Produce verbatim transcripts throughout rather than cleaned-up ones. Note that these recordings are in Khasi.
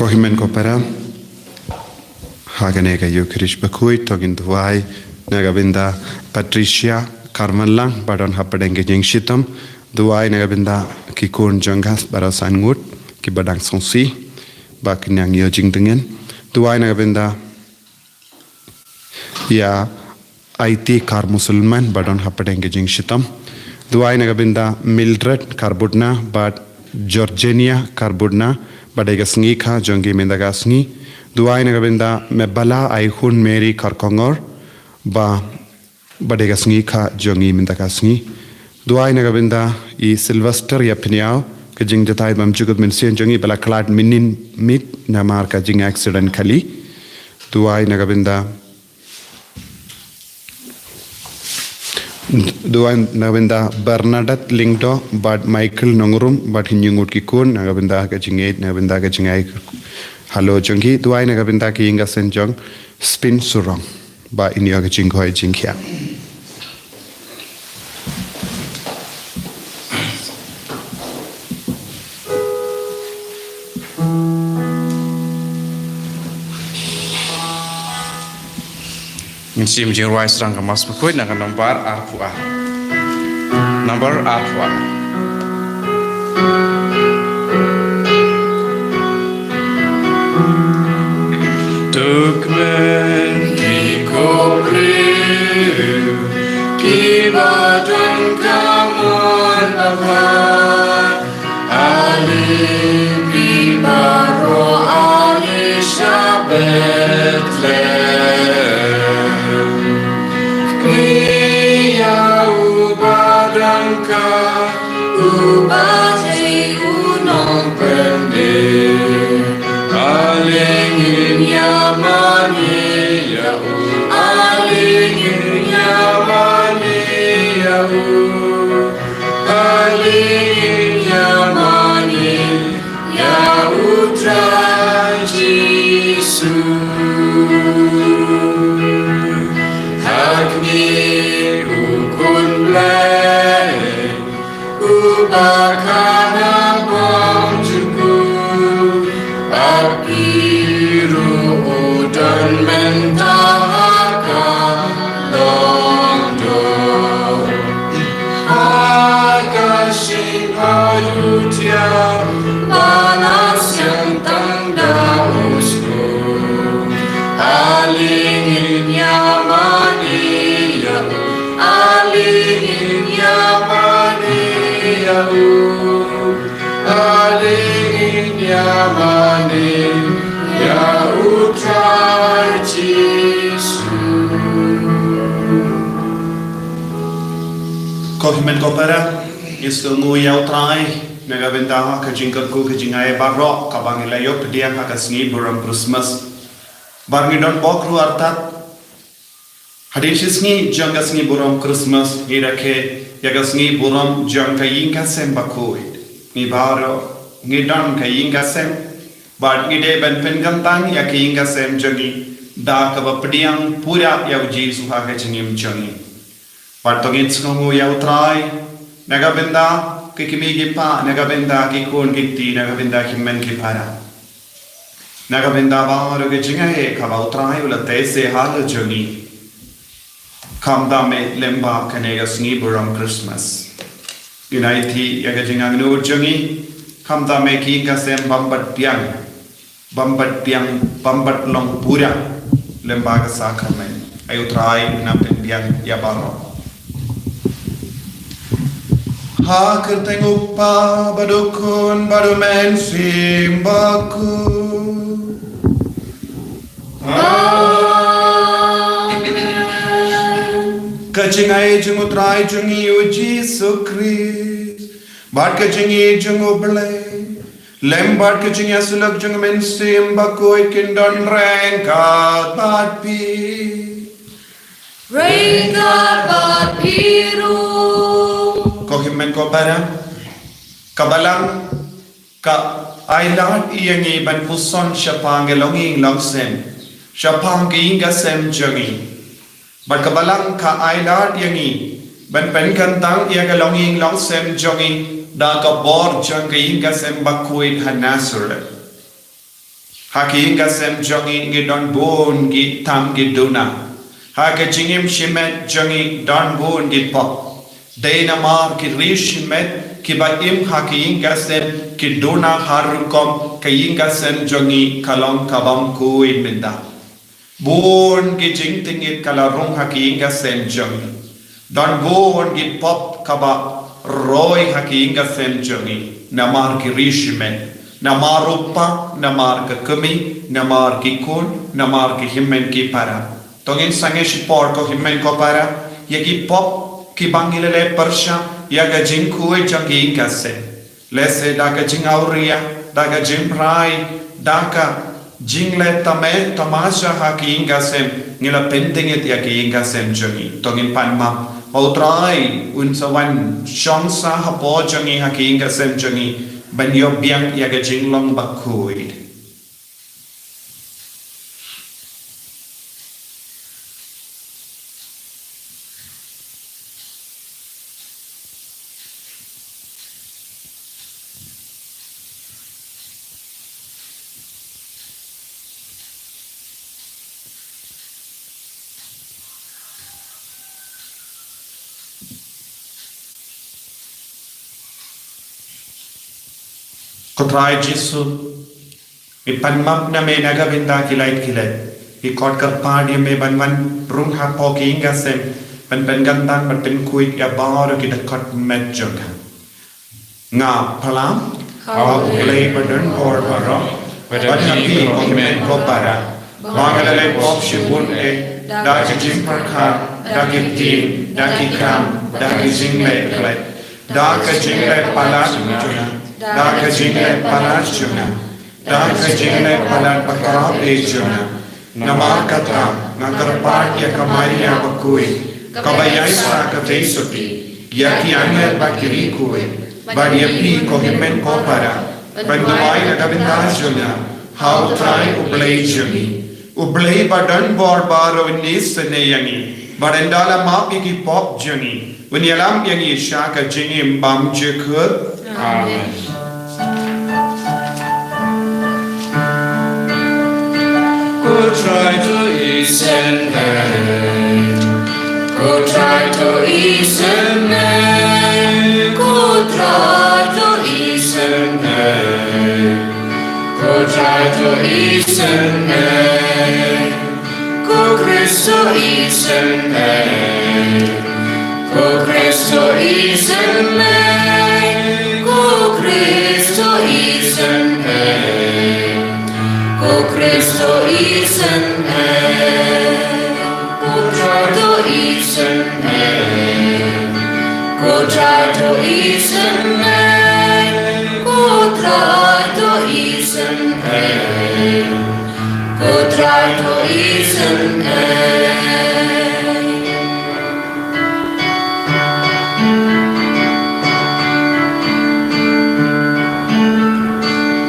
Ko hynmen ko para, ha kane ka Eucharist bakhuid to ngin duwai na ka bynta Patricia Karmanlang ba don hapdeng ka jingshitom. Duwai na ka bynta ki khun jong ka baroh san ngut kiba dang sngewsih ba kin nang ïoh jingtngen. Duwai na ka bynta ïa Aiti Kar Musulman ba don hapdeng ka jingshitom. Duwai na ka bynta Mildred Karbudna bad Georgenia Karbudna ba dei ka sngi kha jong ki mynta ka sngi. Duwai na ka bynta Mebala Aihun Mary Karkongor ba ba dei ka sngi kha jong ki mynta ka sngi. Duwai na ka bynta i Sylvester ïa Pynïaw, ka jingjatai bymjukut mynsiem jong ki ba la khlad mynnin miet namar ka jing accident kali. Duwai na ka bynta Duwai na ka bynta Bernadette Lyngdoh bad Michael Nongrum bad hynñiew ngut ki khun, na ka bynta ka jingïeit, na ka bynta ka jingai halor jong ki. Duwai na ka bynta ki ïing ki sem jong Spin Surong ba in ïoh ka jingkoit jingkhiah. Ngin shim jingrwai sdang ka Mass bakhuid na ka nombar arphew ar. Nombar arphew ar. Duk men ki khop briew kiba don ka mon babha, ale phi baroh ale sha Bethlehem. Kynmaw ïa uba don ka, uba dei u nongpynim. Ale ngin ïa mane ïa u, ale ngin ïa mane ïa u, ale ngin ïa mane ïa u Trai Jisu. Hangne u Khun Blei, uba kha na bynta jong u, bad phi ruh u don mynta ha ka longdor. Ha ka shyntur Judia, ba la siang tang da u skur. Ale ngin ïa mane ïa u, ale ngin ïa mane ïa u, ale ngin ïa mane ïa u Trai Jisu. Ko hynmen ko para, ngi sngewnguh ïa u Trai na ka bynta ka jingkyrkhu ka jingai baroh kaba ngi la ïoh pdiang ha ka sngi burom Christmas. Bad ngi don bok ruh artat. Hadien shi sngi jong ka sngi burom Christmas ngi rakhe ïa ka sngi burom jong ka ïing ka sem bakhuid. Ngi baroh ngi don ka ïing ka sem bad ngi dei ban pynkyntang ïa ka ïing ka sem jong ngi da kaba pdiang pura ïa u Jisu ha ka jingim jong ngi. Bad to ngin sngewnguh ïa u Trai na ka bynta ki kmie ki kpa, na ka bynta ki khun ki kti, na ka bynta ki hynmen ki para, na ka bynta baroh ka jingai kaba u Trai u la tei seh halor jong ngi. Khamtam eh lyngba kane ka sngi burom Christmas, ngin aiti ïa ka jingangnud jong ngi. Khamtam eh ki ïing ka sem bym pat biang, bym pat biang, bym pat long pura lyngba ka sakramen. Ai u Trai un pynbiang ïa baroh. Ha ka kyrteng u Kpa bad u Khun bad u Mynsiem Bakhuid. Amen. Ka jingai jong u Trai jong ngi u Jisu Khrist bad ka jingïeit jong u Blei lem bad ka jingïasyllok jong u Mynsiem Bakhuid kin don ryngkat bad phi. Ryngkat bad phi ruh. Ko hynmen ko para, ka Balang ka ai lad ïa ngi ban puson shaphang ka longïing longsem, shaphang ka ïing ka sem jong ngi. Bad ka Balang ka ai lad ïa ngi ban pynkyntang ïa ka longïing longsem jong ngi da ka bor jong ka ïing ka sem bakhuid ha Nasareth. Ha ka ïing ka sem jong ngi ngi don bun ki tam ki duna. Ha ka jingim shimet jong ngi don bun ki pop. Dei namar ki ri shimet kiba im ha ka ïing ka sem ki duna ha rukom ka ïing ka sem jong ngi ka long ka bym khuid mynta. Bun ki jingtngit ka la rung ha ka ïing ka sem jong ngi. Don bun ki pop kaba roi ha ka ïing ka sem jong ngi. Namar ki ri shimet. Namar u kpa, namar ka kmie, namar ki khun, namar ki hynmen ki para. To ngin sangeh shipor ko hynmen ko para, ïa ki pop kiba ngi la leh pyrshah, ïa ka jingkhuid jong ka ïing ka sem. Lehse da ka jingawria, da ka jingphrai, da ka jingleh tame, tamasha ha ka ïing ka sem, ngi la pyntngit ïa ka ïing ka sem jong ngi. To ngin pan map, ba U Trai un sa wan shong sah hapoh jong ngi ha ka ïing ka sem jong ngi, ban ïoh biang ïa ka jinglong bakhuid. Ko Trai Jisu, ngi pan map na me na ka bynta ki lait ki lait. Ngi khot kyrpad ïa me ban wan rung hapoh ka ïing ka sem, ban pynkyntang, ban pynkhuid ïa baroh ki dkhot met jong ka. Nga pyrshang ha U Blei badonbor baroh, bad ha phi ko hynmen ko para, ba nga la leh pop shibun eh, da ka jingpyrkhat, da ki ktien, da ki kam, da ki jingleh khlem, da ka jingleh palat jong nga, da ka jingleh palat jong nga, da ka jingleh palat bakhraw eh jong nga. Namar kata nga kyrpad ïa ka Maria bakhuid, kaba ïaisah ka Theisotti, ïa ki angel bad ki riewkhuid, bad ïa phi ko hynmen ko para, ban duwai na ka bynta jong nga ha U Trai U Blei jong ngi. U Blei badonbor baroh un isynei ïa ngi, bad un da la map ïa ki pop jong ngi, un ïalam ïa ngi sha ka jingim bymjukut. Amen. Ko Trai to isynei. Ko Trai to isynei. Ko Trai to isynei. Ko Trai to isynei. Ko Khrist to isynei. Ko Khrist to isynei. Ko Khrist to isynei. Ko Khrist to isynei. Ko Trai to isynei. Ko Trai to isynei. Ko Trai to isynei. Ko Trai to isynei.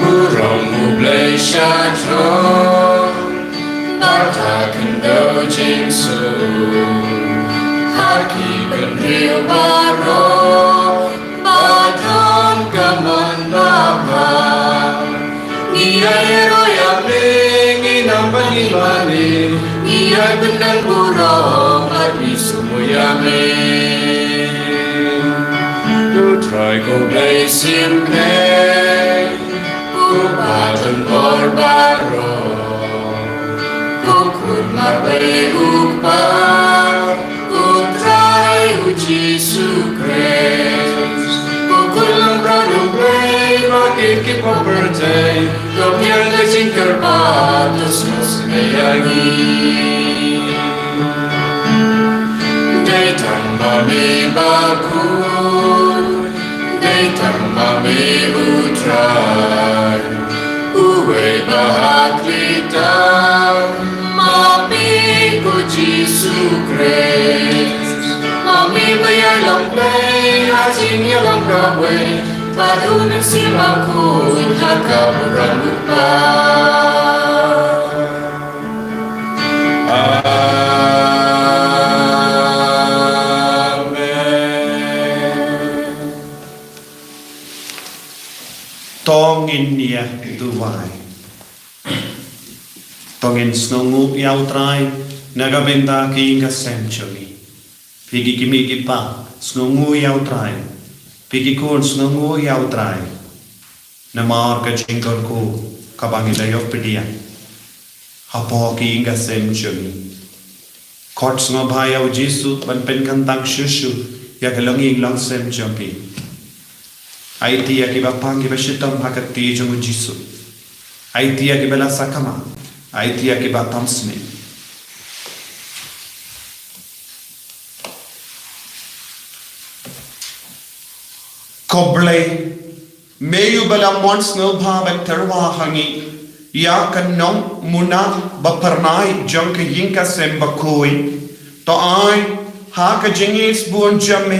Burom U Blei sha throne, bad ha khyndew jingsuk, ha ki bynriew baroh, bad ha ka mon babha. Ngi ïaroh ïa me, ngi nang ban ïa me, ngi ïa bynta burom bad ngi sngewbha ïa me. Ko Trai ko Blei shisha, ko badonbor baroh, ko khun marwei u Kpa, ko Trai U Jisu Khrist, ko Khun Langbrot U Blei, ba kin kit pop pyrthei, to pdiang ka jingkyrpad, to sngewsynei ïa ngi. Dei tang ma me bakhuid, dei tang ma me U Trai, uwei ba ha khlieh tam, ma me ko Jisu Khrist, ma me ba ïalong Blei ha jingïalong kawei, bad U Mynsiem Bakhuid ha ka burom U Kpa. Amen. To ngin ïa duwai. To ngin sngewnguh ïa U Trai na ka bynta ki ïing ka sem jong ngi. Phi ki kmie ki kpa, sngewnguh ïa U Trai. Phi ki khun, sngewnguh ïa U Trai. Namar ka jingkyrkhu kaba ngi la ïoh pdiang hapoh ki ïing ka sem jong ngi. Khot sngewbha ïa U Jisu ban pynkyntang shuh shuh ïa ka longïing longsem jong phi. Aiti ïa kiba pang kiba shitom ha ka kti jong U Jisu. Aiti ïa kiba la sakma. Aiti ïa kiba tam sniew. Ko Blei, me uba la mon sngewbha ban tyrwa ha ngi ïa ka nongmuna ba phyrnai jong ka ïing ka sem bakhuid. To ai ha ka jingïeit sbun jong me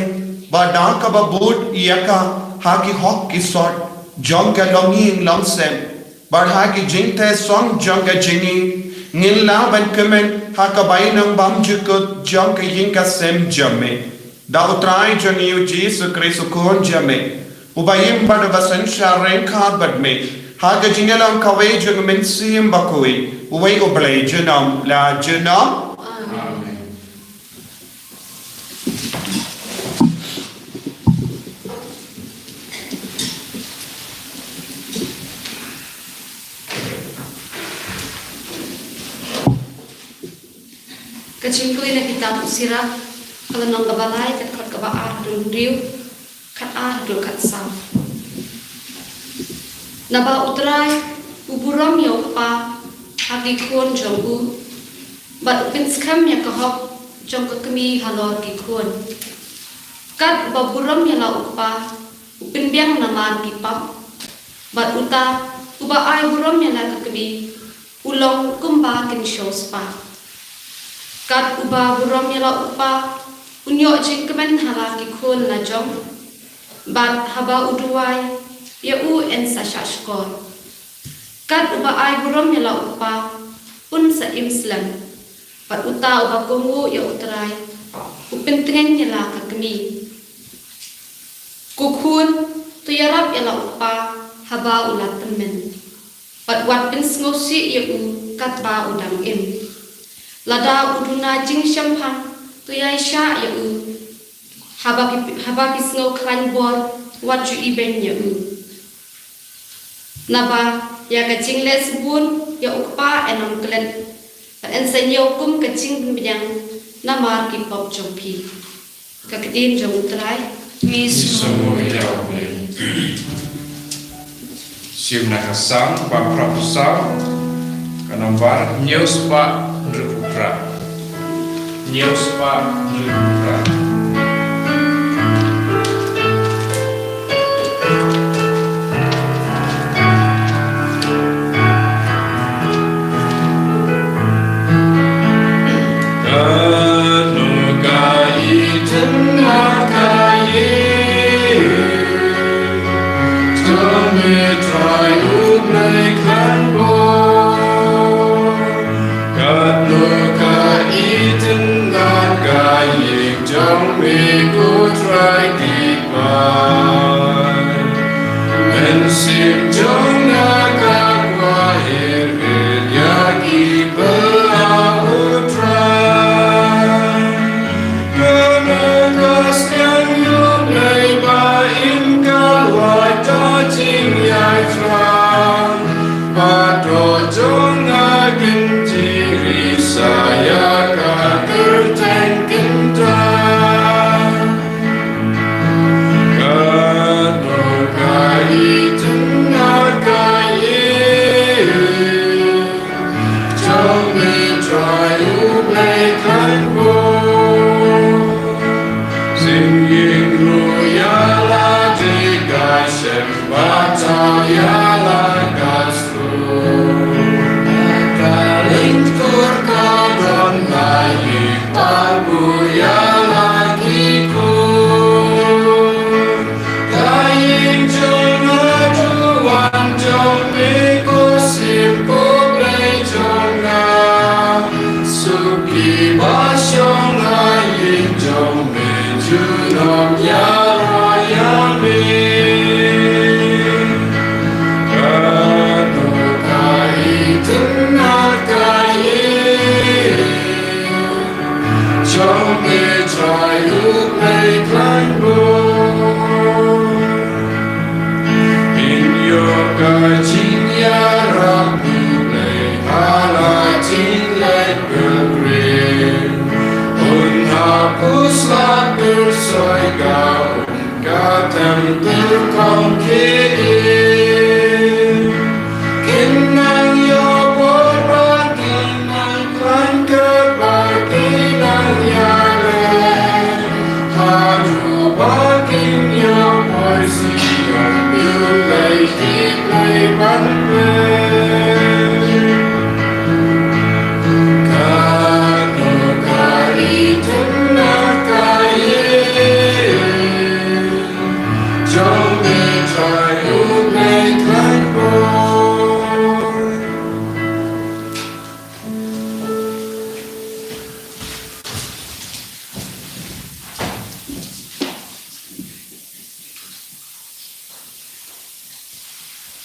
ba da kaba bud ïa ka ha ki hok ki sot jong ka longïing longsem, bad ha ki jingtei song jong ka jingïeit, ngin lah ban kmen ha ka bainong bymjukut jong ka ïing ka sem jong me. Da U Trai jong ngi U Jisu Khrist U Khun jong me, uba im bad uba synshar ryngkat bad me ha ka jingïalang kawei jong U Mynsiem Bakhuid, uwei U Blei junom la junom. Amen. Ka jingkylli na kitab U Sirach, ka lynnong kaba lai, ka dkhot kaba ar haduh hynriew, khat ar haduh khat saw. Naba U Trai u burom ïa u kpa ha ki khun jong u, bad u pynskhem ïa ka hok jong ka kmie halor ki khun. Kat uba burom ïa la u kpa u pynbiang namar ki pop, bad uta uba ai burom ïa la ka kmie u long kumba kynshew spah. Kat uba burom ïa la u kpa un ïoh jingkmen ha la ki khun la jong, bad haba u duwai ïa u yn sa shah shkor. Kat uba ai burom ïa la u kpa un sa im slem, bad uta uba kohnguh ïa U Trai u pyntngen ïa la ka kmie. Ko khun, to ïarap ïa la u kpa haba u la tymmen, bad wat pynsngewsih ïa u katba u dang im. Lada u duna jingshemphang, to ïaishah ïa u. Haba ki, haba ki sngew khlaiñ bor, wat ju ibeiñ ïa u. Naba ïa ka jingleh sbun ïa u kpa yn ym klet, bad yn sa ñiew kum ka jingpynbiang namar ki pop jong phi. Ka ktien jong U Trai. Ngi sngewnguh ïa U Blei. Shim na ka Salm ba phra phew saw, ka nombar hynñiew spah hynriew phew phra. Hynñiew spah hynriew phew phra. Katno ka itynnad ka ïing jong me Trai U Blei khlaiñ bor. Katno ka itynnad ka ïing jong me ko Trai ki paid. Mynsiem jong nga ka kwah her her ïa ki pla U Trai. Katno ka sngewbha ïa U Blei ba in ka wad da jingïaid thrang. Ba doh jong nga kin jingri sa ïa ka kyrteng kynta. Katno ka itynnad ka ïing jong me Trai U Blei khlaiñ bor. Sngewbha ruh ïa la dei ka shem, batai ïa la ka stur. Ka lyngkor ka don la ïing, ba buh ïa la ki kur. Ka ïing jong nga, duwan jong me, ko Syiem ko Blei jong nga. Suki ba shong ha ïing jong me, junom ïaroh ïa me. Katno ka itynnad ka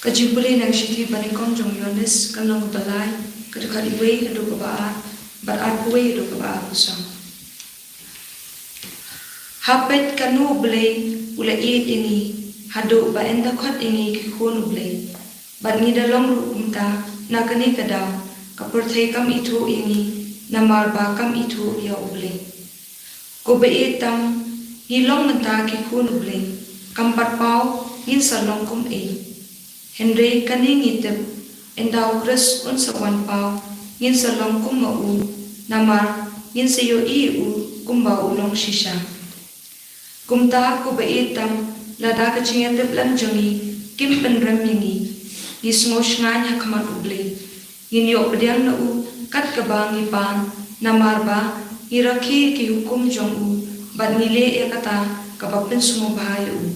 Ka jingpule na ka shithi banyngkong jong u Ïoannis, ka lynnong kaba lai, ka dkhot khatwei haduh kaba ar, bad arphew wei haduh kaba arphew saw. Ha peit, kano U Blei u la ïeit ïa ngi, haduh ba yn da khot ïa ngi ki khun U Blei. Bad ngi da long ruh kumta, na kane ka daw, ka pyrthei kam ithuh ïa ngi, namar ba kam ithuh ïa U Blei. Ko ba ïeit tam, ngi long mynta ki khun U Blei, kam pat paw ngin sa long kum ei. Hynrei kane ngi tip, ynda U Khrist un sa wan paw, ngin sa long kum ma u, namar ngin sa ïohi ïa u kumba u long shisha. Kumta ko ba ïeit tam, lada ka jingïatiplan jong ngi kim pynrem ïa ngi, ngi sngew shngaiñ ha khmat U Blei. Ngin ïoh pdiang na u kat kaba ngi pan, namar ba ngi rakhe ki hukum jong u, bad ngi leh ïa kata kaba pynsngewbha ïa u.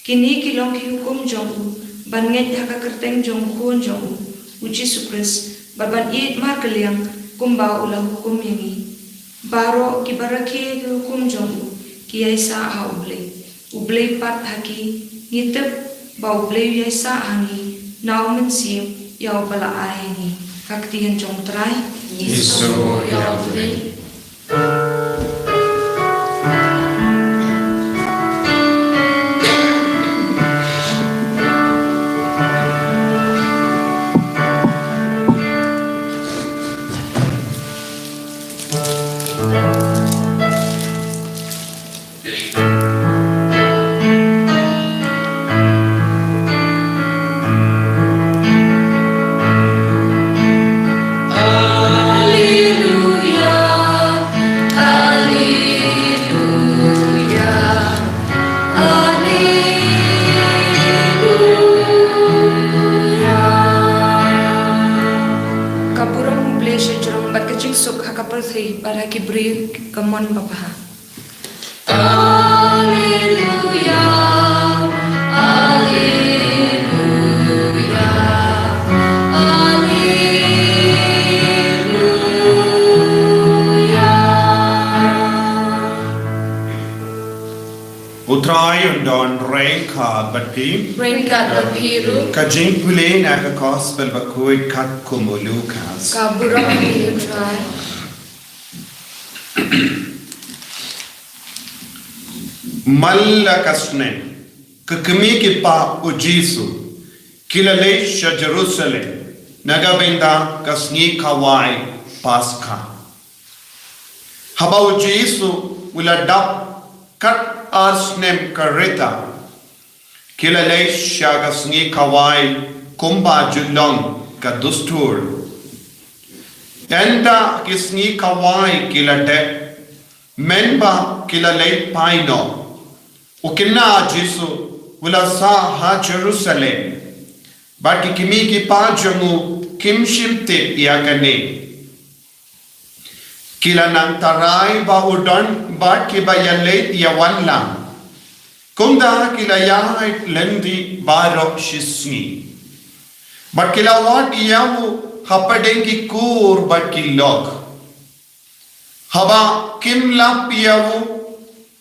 Kine ki long ki hukum jong u, ban ngeit ha ka kyrteng jong u Khun jong u, u Jisu Khrist, bad ban ïeit markylliang kumba u la hukum ïa ngi. Baroh kiba rakhe ki hukum jong u ki ïaisah ha U Blei, U Blei pat ha ki. Ngi tip ba U Blei u ïaisah ha ngi na U Mynsiem ïa uba la ai ha ngi. Ka ktien jong U Trai. Jisu ïa U Blei. Alleluia, alleluia, alleluia. Ka burom U Blei sha jrong, bad ka jingsuk ha ka pyrthei, bad ha ki briew ka mon babha. Alleluia, alleluia, alleluia. U Trai un don ryngkat bad phi. Ryngkat bad phi ruh. Ka jingpule na ka Gospel bakhuid katkum u Lukas. Ka burom ïa phi, U Trai. Man la ka snem, ki kmie ki kpa u Jisu ki la leit sha Jerusalem na ka bynta ka sngi khawai Paskha. Haba u Jisu u la dap kat ar snem ka rta, ki la leit sha ka sngi khawai kumba ju long ka dustur. Ynda ki sngi khawai ki la dep, mynba ki la leit phai noh, u khynnah Jisu u la sah ha Jerusalem, bad ki kmie ki kpa jong u kim shym tip ïa kane. Ki la nang tharai ba u don bad kiba ïaleit ïawan lang. Kumta ki la ïaid lynti baroh shisngi. Bad ki la wad ïa u hapdeng ki kur bad ki lok. Haba kim lap ïa u,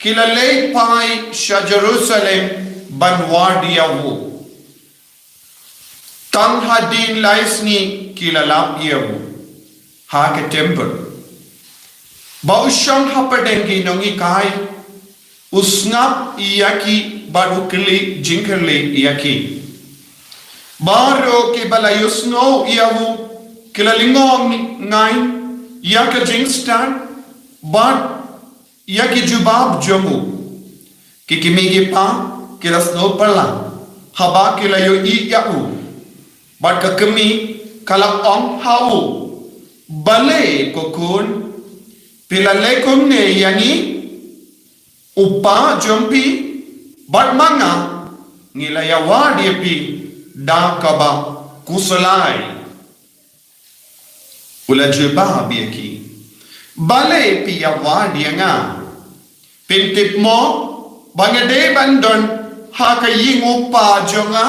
ki la leit phai sha Jerusalem ban wad ïa u. Tang hadien lai sngi ki la lap ïa u ha ka templ. Ba u shong hapdeng ki nonghikai, u sngap ïa ki bad u kylli jingkylli ïa ki. Baroh kiba la ïohsngew ïa u ki la lyngngoh ngai ïa ka jingstad bad ïa ki jubab jong u. Ki kmie ki kpa ki la sngewphylla haba ki la ïohi ïa u. Bad ka kmie ka la ong ha u, "Balei ko khun, phi la leh kumne ïa ngi? U kpa jong phi bad ma nga ngi la ïawad ïa phi da kaba khuslai. U la jubab ïa ki, balei phi ïa wad ïa nga? Phin tip mo ba nga dei ban don ha ka ïing u Pa jong nga?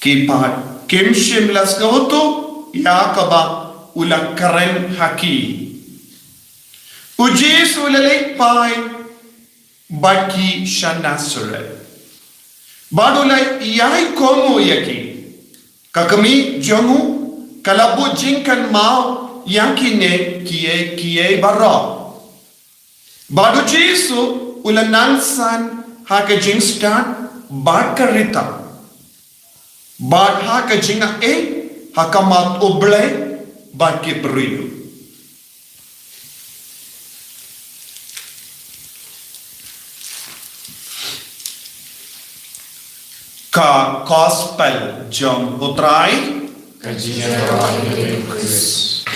Ki pat kim shym la sngewthuh ïa kaba u la kren ha ki. U Jisu u la leit phai bad ki sha Nasaret, bad u la ïai kohnguh ïa ki. Ka kmie jong u ka la buh jingkynmaw ïa kine kiei kiei baroh. Bad u Jisu u la nang san ha ka jingstad bad ka rta, bad ha ka jingaiei ha khmat U Blei bad ki briew. Ka Gospel jong U Trai. Ka jingïaroh ïa U Khrist.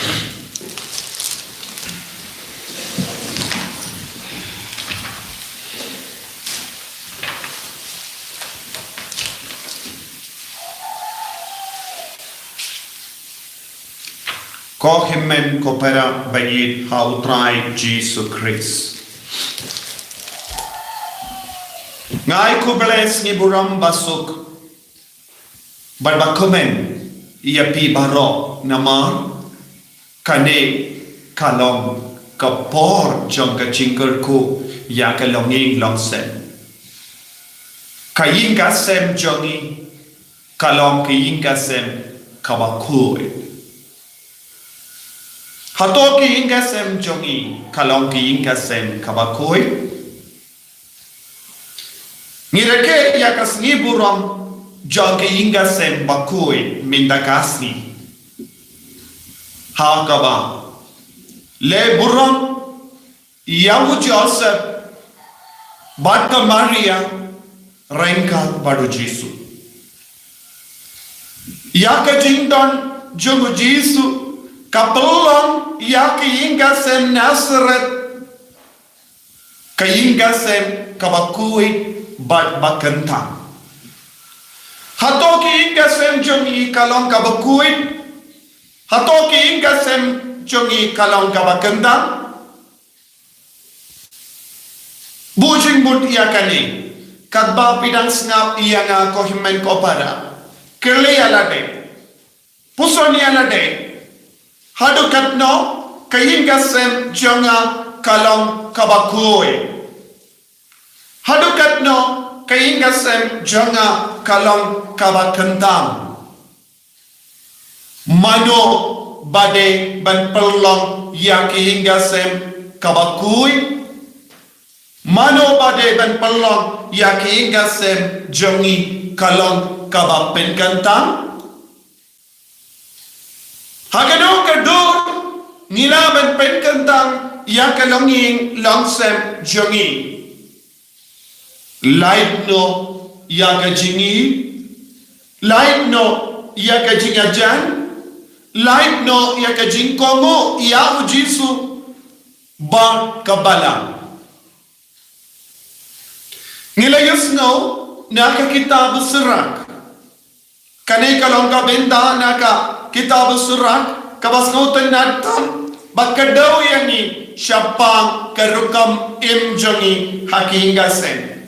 Ko hynmen ko para ba ïeit ha U Trai Jisu Khrist. Nga ai khublei sngi burom ba suk bad ba kmen ïa phi baroh namar kane ka long ka por jong ka jingkyrkhu ïa ka longïing longsem. Ka ïing ka sem jong ngi ka long ka ïing ka sem kaba khuid. Hato ka ïing ka sem jong ngi ka long ka ïing ka sem kaba khuid? Ngi rakhe ïa ka sngi burom jong ka ïing ka sem ba khuid mynta ka sngi ha kaba leh burom ïa u Joseph bad ka Maria ryngkat bad u Jisu. Ïa ka jingdon jong u Jisu ka pynlong ïa ka ïing ka sem Nasaret ka ïing ka sem kaba khuid bad ba kyntang. Hato ka ïing ka sem jong ngi ka long kaba khuid? Hato ka ïing ka sem jong ngi ka long kaba kyntang? Buh jingmut ïa kane, katba phi dang sngap ïa nga ko hynmen ko para. Kylli ïa lade, puson ïa lade, haduh katno ka ïing ka sem jong nga ka long kaba khuid? Haduh katno ka ïing ka sem jong nga ka long kaba kyntang? Mano ba dei ban pynlong ïa ka ïing ka sem kaba khuid? Mano ba dei ban pynlong ïa ka ïing ka sem jong ngi ka long kaba pynkyntang? Ha kano ka dur ngi lah ban pynkyntang ïa ka longïing longsem jong ngi? Lait noh ïa ka jingïeit, lait noh ïa ka jingïajan, lait noh ïa ka jingkohnguh ïa u Jisu bad ka balang. Ngi la ïohsngew na ka kitab Sirak. Kane ka long ka bynta na ka kitab Sirak kaba sngewtynnad tam bad ka daw ïa ngi shaphang ka rukom im jong ngi ha ka ïing ka sem.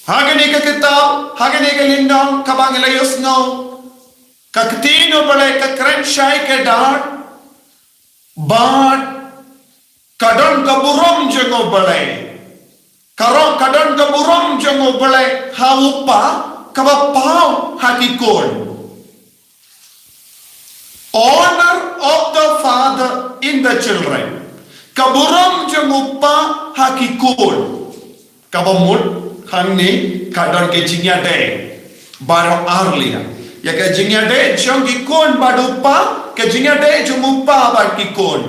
Ha kane ka kitab, ha kane ka lynnong kaba ngi la ïohsngew, ka ktien U Blei ka kren shai kdar bad ka don ka burom jong U Blei. Ka ro-, ka don ka burom jong U Blei ha u kpa kaba paw ha ki khun. Honor of the father in the children. Ka burom jong u kpa ha ki khun. Kaba mut hangne ka don ka jingïadei baroh ar liang. Ïa ka jingïadei jong ki khun bad u kpa, ka jingïadei jong u kpa bad ki khun.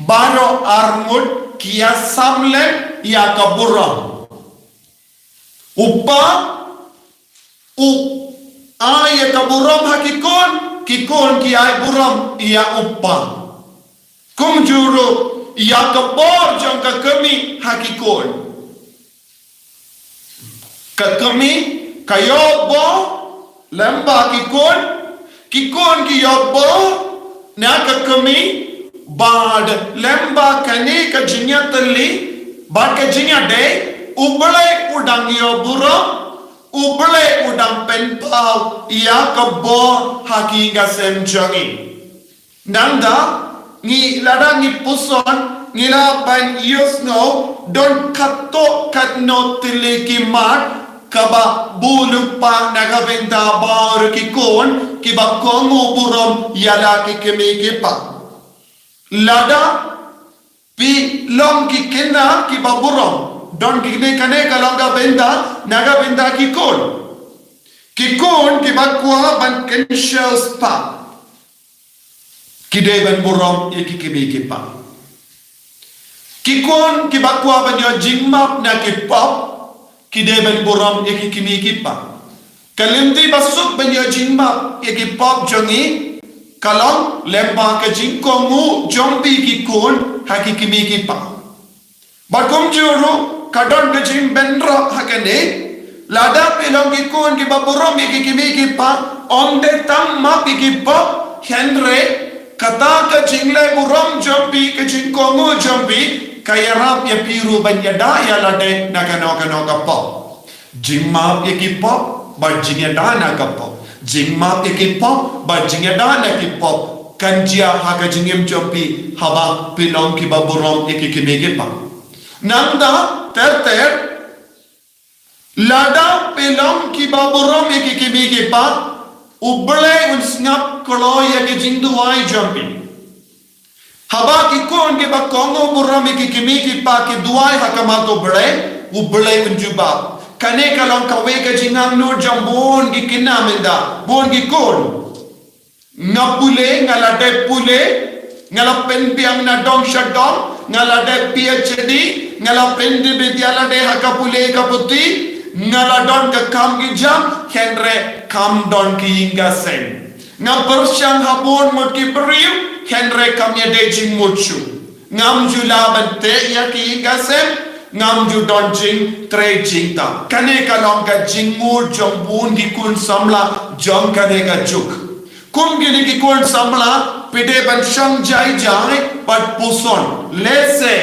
Baroh arngut ki ïa sam lem ïa ka burom. U kpa u ai ïa ka burom ha ki khun, ki khun ki ai burom ïa u kpa. Kumjuh ruh ïa ka bor jong ka kmie ha ki khun. Ka kmie ka ïoh bor lem bad ki khun, ki khun ki ïoh bor na ka kmie, bad lem bad kane ka jingïatylli bad ka jingïadei, U Blei u dang ïoh burom, U Blei u dang pynpaw ïa ka bor ha ki ïing ki sem jong ngi. Nangta, ngi lada ngi puson, ngi lah ban ïohsngew, don katto katno tylli ki mat, kiba buh lypa na ka bynta baroh ki khun, kiba kohnguh burom ïa la ki kmie ki kpa. Lada phi long ki khynnah kiba burom, don kine, kane ka long ka bynta, na ka bynta ki khun. Ki khun kiba kwah ban kynshew spah, ki dei ban burom ïa ki kmie ki kpa. Ki khun kiba kwah ban ïoh jingmap na ki pop, ki dei ban burom ïa ki kmie ki kpa. Ka lynti ba suk ban ïoh jingmap ïa ki pop jong ngi, ka long lem bad ka jingkohnguh jong phi ki khun ha ki kmie ki kpa. Bad kumjuh ruh ka don ka jingbynrap ha kane, lada phi long ki khun kiba burom ïa ki kmie ki kpa, ym dei tang map ïa ki pop, hynrei kata ka jingleh burom jong phi, ka jingkohnguh jong phi, ka ïarap ïa phi ruh ban ïada ïa lade na kano kano ka pop. Jingmap ïa ki pop bad jingïada na ka pop. Jingmap ïa ki pop bad jingïada na ki pop kan jia ha ka jingim jong phi haba phi long kiba burom ïa ki kmie ki kpa. Nangta ter ter, lada phi long kiba burom ïa ki kmie ki kpa, U Blei un sngap kloi ïa ki jingduwai jong phi. Haba ki khun kiba kohnguh burom ïa ki kmie ki kpa ki duwai ha khmat U Blei, U Blei un jubab. Kane ka long kawei ka jingangnud jong bun ki khynnah mynta, bun ki khun. Nga pule, nga la dep pule, nga la pynbiang na dong sha dong, nga la dep PhD, nga la pyndep ïa lade ha ka pule ka puthi, nga la don ka kam ki jam, hynrei kam don ki ïing ki sem. Nga pyrshang ha bun ngut ki briew, hynrei kam ïadei jingmut shuh. Ngam ju lah ban teh ïa ki ïing ki sem, ngam ju don jingtrei jingtap. Kane ka long ka jingmut jong bun ki khun samla jong kane ka juk. Kum kine ki khun samla, phi dei ban shong jai jai bad puson. Lehse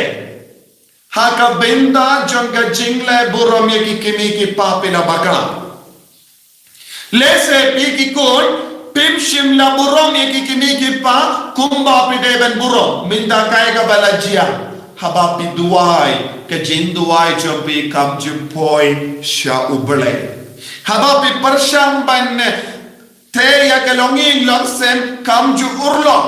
ha ka bynta jong ka jingleh burom ïa ki kmie ki kpa phi la bakla. Lehse phi ki khun, phim shym la burom ïa ki kmie ki kpa kumba phi dei ban burom. Mynta kaei kaba la jia? Haba phi duwai, ka jingduwai jong phi kam ju poi sha U Blei. Haba phi pyrshang ban teh ïa ka longïing longsem kam ju urlong.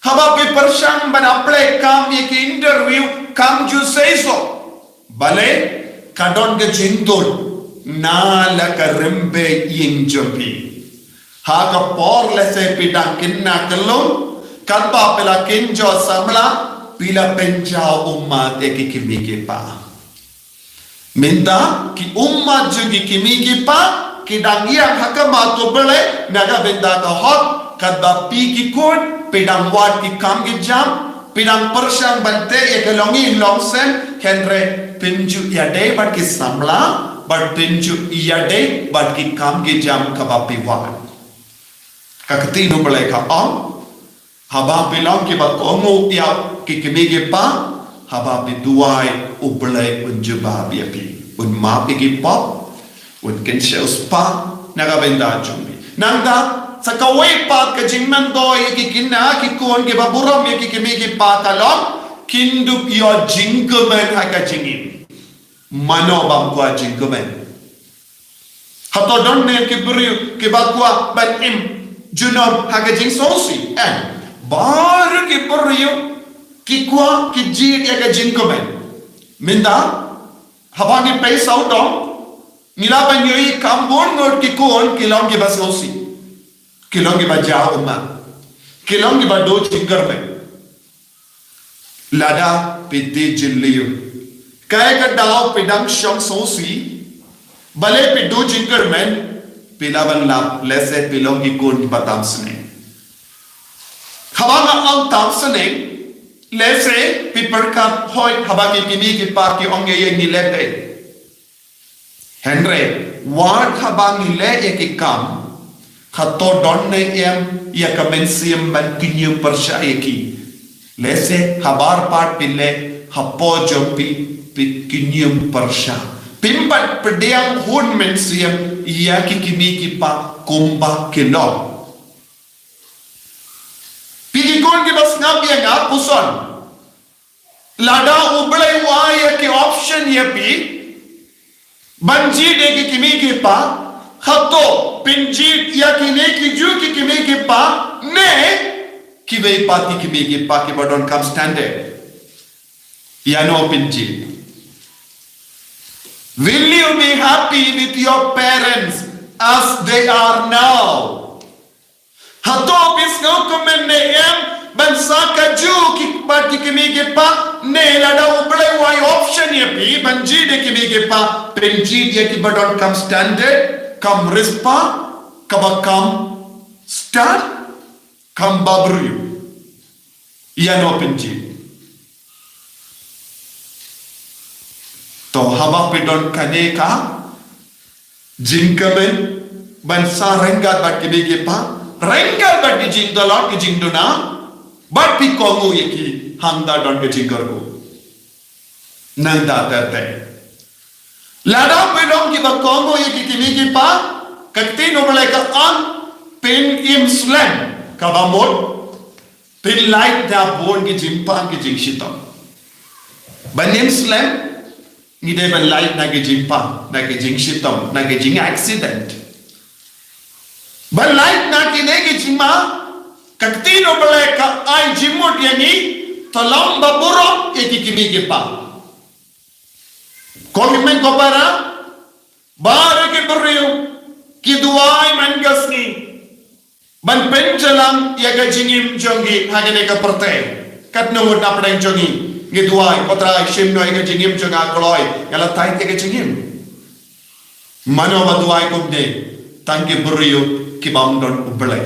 Haba phi pyrshang ban pynlong kam ïa ki interview kam ju seisoh. Balei? Ka don ka jingtut na la ka rympei ïing jong phi. Ha ka por lehse phi dang khynnah khyllung, katba phi la kynjoh samla, phi la pynjaw ummat ïa ki kmie ki kpa. Mynta ki ummat jong ki kmie ki kpa ki dang ïeng ha khmat U Blei na ka bynta ka hok, katba phi ki khun phi dang wad ki kam ki jam, phi dang pyrshang ban teh ïa ka longïing longsem, hynrei phim ju ïadei bad ki samla, bad phim ju ïadei bad ki kam ki jam kaba phi wad. Ka ktien U Blei ka ong, haba phi long kiba kohnguh ïa ki kmie ki kpa, haba phi duwai, U Blei un jubab ïa phi. Un map ïa ki pop, un kynshew spah na ka bynta jong phi. Nangta, sa kawei pat ka jingmyntoi ïa ki khynnah ki khun kiba burom ïa ki kmie ki kpa ka long, kin dup ïoh jingkmen ha ka jingim. Mano bym kwah jingkmen? Hato don ne ki briew kiba kwah ban im junom ha ka jingsngewsih? Em. Baroh ki briew ki kwah, ki jied ïa ka jingkmen. Mynta haba ngi peit sawdong, ngi lah ban ïohi kam bun ngut ki khun ki long kiba sngewsih, ki long kiba jaw ummat, ki long kiba duh jingkyrmen. Lada phi die jylliew, kaei ka daw phi dang shong sngewsih? Balei phi duh jingkyrmen? Phi lah ban lap, lehse phi long ki khun kiba tam sneng. Haba nga ong tam sneng, lehse phi pyrkhat, hooid, haba ki kmie ki kpa ki ong ïa ngi lehse. Hynrei wat haba ngi leh ïa ki kam, hato don ne em ïa ka mynsiem ban kñium pyrshah ïa ki? Lehse habar pat phi leh hapoh jong phi, phi kñium pyrshah. Phim pat pdiang hun mynsiem ïa ki kmie ki kpa kumba ki long. Phi ki khun kiba sngap ïa nga, puson. Lada U Blei u ai ïa ki option ïa phi ban jied ïa ki kmie ki kpa, hato phin jied ïa kine ki ju ki kmie ki kpa ne kiwei pat ki kmie ki kpa kiba donkam standard? Ïa no phin jied? Will you be happy with your parents as they are now? Hato phi sngewkmen ne em ban sah ka ju ki bad ki kmie ki kpa, ne lada U Blei u ai option ïa phi ban jied ïa ki kmie ki kpa, phin jied ïa kiba donkam standard, kam riewspah, kaba kam stad, kam babriew? Ïa no phin jied? To haba phi don kane ka jingkmen ban sah ryngkat bad ki kmie ki kpa, ryngkat bad ki jingtlot ki jingduna, bad phi kohnguh ïa ki, hangta don ka jingkyrkhu. Nangta ter ter, lada phi long kiba kohnguh ïa ki kmie ki kpa, ka ktien U Blei ka ong, phin im slem, kaba mut phin lait na bun ki jingpang ki jingshitom. Ban im slem, ngi dei ban lait na ki jingpang, na ki jingshitom, na ki jingaccident. Ban lait na kine ki jingma, ka ktien U Blei ka ai jingmut ïa ngi, to long ba burom ïa ki kmie ki kpa. Ko hynmen ko para, baroh ki briew ki duwai man ka sngi ban pynjlan ïa ka jingim jong ki ha kane ka pyrthei. Katno ngut na pdeng jong ngi ngi duwai, Ko Trai, shim noh ïa ka jingim jong nga kloi, nga la tied ïa ka jingim. Mano ba duwai kumne? Tang ki briew ki bym don U Blei.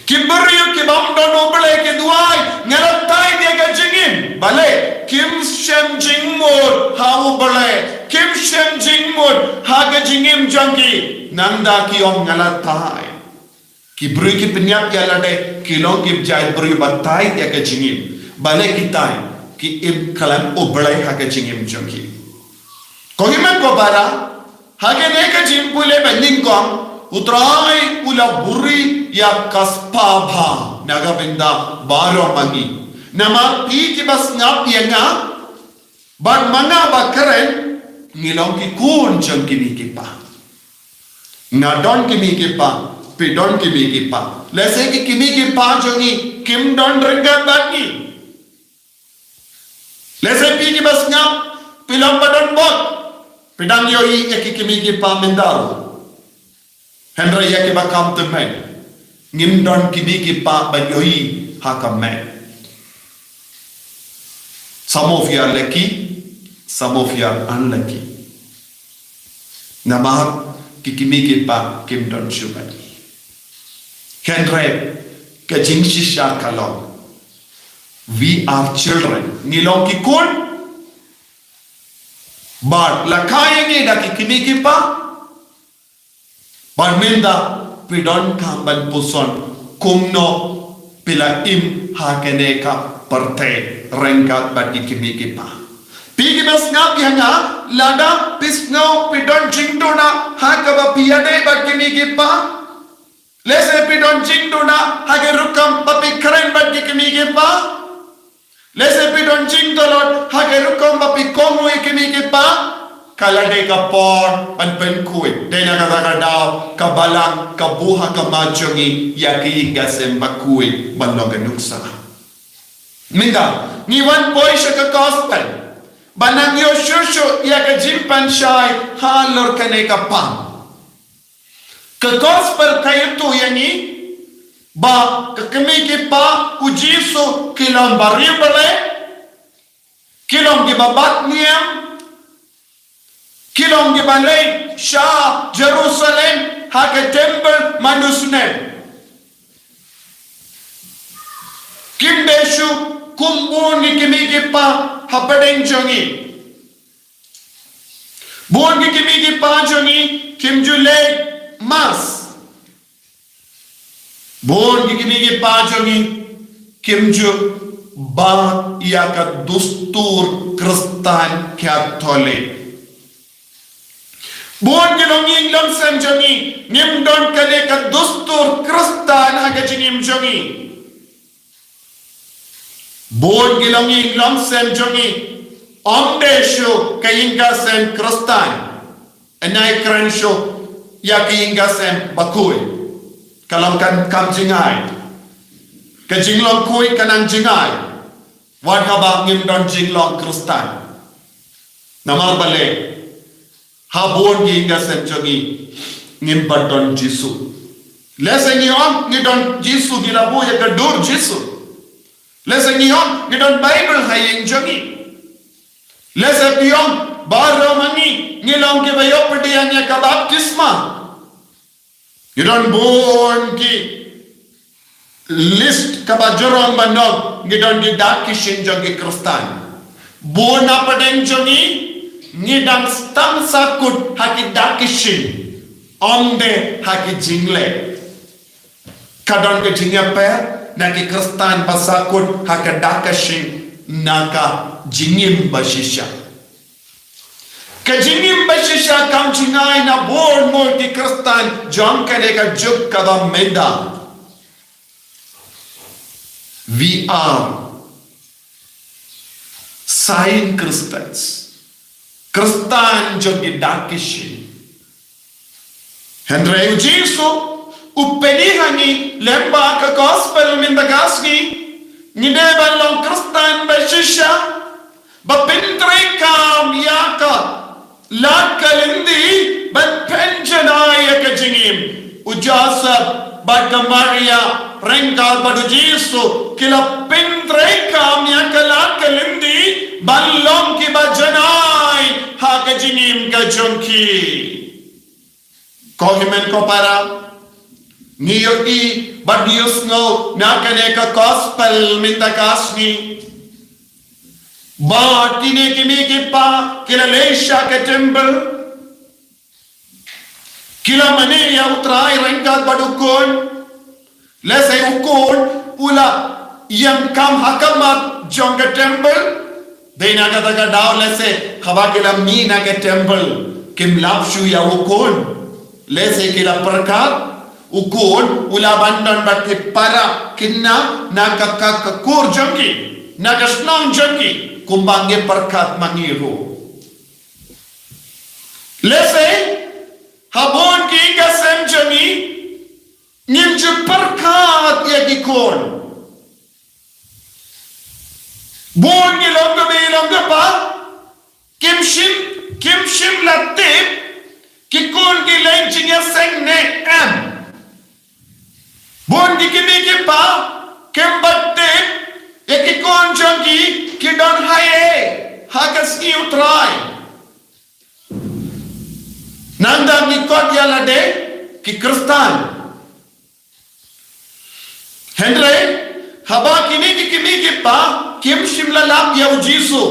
Ki briew ki bym don U Blei ki duwai, nga la tied ïa ka jingim. Balei? Kim shem jingmut ha U Blei, kim shem jingmut ha ka jingim jong ki. Nangta ki ong nga la tied. Ki briew ki pynïap ïa lade ki long ki jait briew ba tied ïa ka jingim. Balei ki tied? Ki im khlem U Blei ha ka jingim jong ki. Ko hynmen ko para, ha kane ka jingpule ba nyngkong, U Trai u la buhrieh ïa ka spah bha na ka bynta baroh ma ngi. Namar phi kiba sngap ïa nga bad ma nga ba kren, ngi long ki khun jong ki kmie ki kpa. Nga don ki kmie ki kpa, phi don ki kmie ki kpa. Lehse ki kmie ki kpa jong ngi kim don ryngkat bad ngi. Lehse phi kiba sngap, phi long ba don bok, phi dang ïohi ïa ki kmie ki kpa mynta ruh. Hynrei ïa kiba kham tymmen, ngim don ki kmie ki kpa ban ïohi ha ka met. Some of you are lucky, some of you are unlucky. Namar ki kmie ki kpa kim don shuh bad ngi. Hynrei ka jingshisha ka long, we are children. Ngi long ki khun. Bad la kha ïa ngi da ki kmie ki kpa. Bad mynta phi donkam ban puson kumno phi la im ha kane ka pyrthei ryngkat bad ki kmie ki kpa. Phi kiba sngap ïa nga, lada phi sngew phi don jingduna ha kaba phi ïadei bad ki kmie ki kpa. Lehse phi don jingduna ha ki rukom ba phi kren bad ki kmie ki kpa. Lehse phi don jingtlot ha ki rukom ba phi kohnguh ïa ki kmie ki kpa. Ka la dei ka por ban pynkhuid. Dei na kata ka daw ka Balang ka buh ha khmat jong ngi ïa ki ïing ki sem ba khuid ban long ka nuksa. Mynta ngi wan poi sha ka gospel ban nang ïoh shuh shuh ïa ka jingpynshai halor kane ka pang. Ka gospel ka ïathuh ïa ngi ba ki kmie ki kpa U Jisu ki long ba riewblei, ki long kiba bat niam, ki long kiba leit sha Jerusalem ha ka temple man u snem. Kim dei shuh kum bun ki kmie ki kpa hapdeng jong ngi. Bun ki kmie ki kpa jong ngi kim ju leit mass. Bun ki kmie ki kpa jong ngi kim ju bat ïa ka dustur Khristan Katholik. Bun ki longïing longsem jong ngi ngim don kane ka dustur Khristan ha ka jingim jong ngi. Bun ki longïing longsem jong ngi ym dei shuh ka ïing ka sem Khristan. Ynda i kren shuh ïa ka ïing ka sem bakhuid, ka long kan kam jingai. Ka jinglong khuid ka nang jingai. Wat haba ngim don jinglong Khristan. Namar balei? Ha bun ki ïing ka sem jong ngi ngim pat don Jisu. Lehse ngi ong ngi don Jisu, ngi la buh ïa ka dur Jisu. Lehse ngi ong ngi don Baibl ha ïing jong ngi. Lehse phi ong baroh ma ngi ngi long kiba ïoh pdiang ïa ka baptisma. Ngi don bun ki list kaba jrong ban ong ngi don ki dak ki shin jong ki Khristan. Bun na pdeng jong ngi ngi dang sdang sahkut ha ki dak ki shin, ym dei ha ki jingleh. Ka don ka jingïapher na ki Khristan ba sahkut ha ka dak ka shin na ka jingim ba shisha. Ka jingim ba shisha kam jingai na bun bun ki Khristan jong kane ka juk kaba mynta. We are sign Christians. Khristan jong ki dak ki shin. Hynrei u Jisu u pyni ha ngi lyngba ka gospel mynta ka sngi, ngi dei ban long Khristan ba shisha, ba pyntreikam ïa ka lad ka lynti ban pynjanai ïa ka jingim. U Joseph bad ka Maria ryngkat bad u Jisu ki la pyntreikam ïa ka lad ka lynti ban long kiba janai ha ka jingim ka jong ki. Ko hynmen ko para, ngi ïohi bad ngi ïohsngew na kane ka gospel mynta ka sngi ba kine ki kmie ki kpa ki la leit sha ka temple, ki la mane ïa U Trai ryngkat bad u khun. Lehse u khun u la ïeng kam ha ka mat jong ka temple. Dei na kata ka daw lehse haba ki la mih na ka temple kim lap shuh ïa u khun. Lehse ki la pyrkhat u khun u la ban don bad ki para kynna na ka, ka, ka kur jong ki, na ka shnong jong ki, kumba ngi pyrkhat ma ngi ruh. Lehse ha bun ki ïing ka sem jong ngi ngim ju pyrkhat ïa ki khun. Bun ki long kmie long kpa kim shym, kim shym la tip ki khun ki leit jingïaseng ne em. Bun ki kmie ki kpa kim pat tip ïa ki khun jong ki ki don haei ha ka sngi U Trai. Nangta ngi khot ïa lade ki Khristan. Hynrei haba kine ki kmie ki kpa kim shym la lap ïa u Jisu,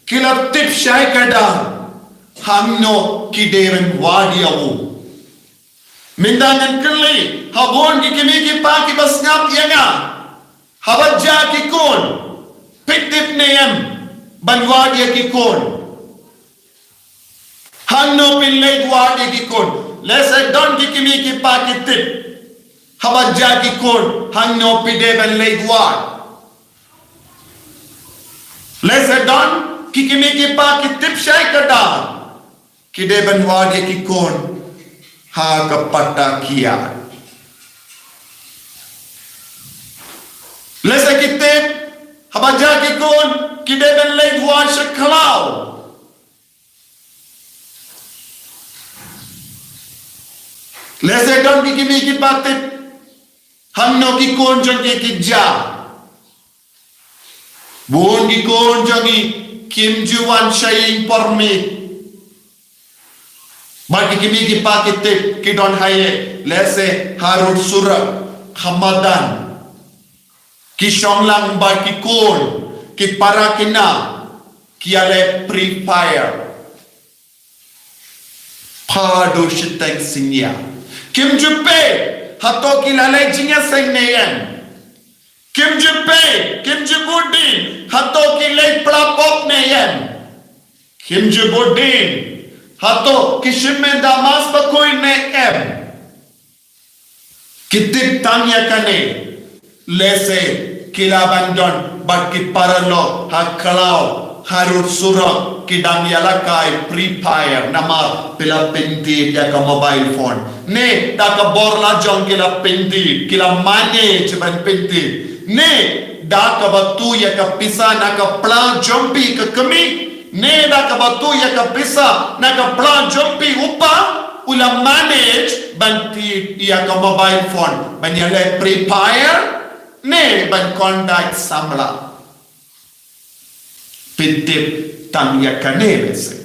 ki la tip shai kata hangno ki dei ban wad ïa u. Mynta ngan kylli ha bun ki kmie ki kpa kiba sngap ïa nga, haba jia ki khun, phi tip ne em ban wad ïa ki khun? Hangno phin leit wad ïa ki khun? Lehse don ki kmie ki kpa ki tip haba jia ki khun hangno phi dei ban leit wad. Lehse don ki kmie ki kpa ki tip shai kata ki dei ban wad ïa ki khun ha ka pata kiad. Lehse ki tip haba jia ki khun ki dei ban leit wad sha khlaw. Lehse don ki kmie ki kpa tip hangno ki khun jong ki ki jia. Bun ki khun jong ngi kim ju wan sha ïing por miet. Bad ki kmie ki kpa ki tip ki don haei, lehse harud surok, ha madan. Ki shong lang bad ki khun, ki para khynnah, ki ïaleh Free Fire. Phadou shiteng synñia. Kim ju peit hato ki la leit jingïaseng ne em. Kim ju peit, kim ju bud dien hato ki leit pla pop ne em. Kim ju bud dien hato ki shim mynta mass bakhuid ne em. Ki tip tang ïa kane. Lehse ki la ban don bad ki paralok ha khlaw, ha rud surok, ki dang ïalehkai Free Fire, namar phi la pyntied ïa ka mobile phone. Ne da ka bor la jong ki la pyntied, ki la manage ban pyntied. Ne da kaba tu ïa ka pisa na ka pla jong phi ka kmie. Ne da kaba tu ïa ka pisa na ka pla jong phi u pa, u la manage ban tied ïa ka mobile phone, ban ïaleh Free Fire, ne ban contact samla. Phi tip tang ïa kane lehse.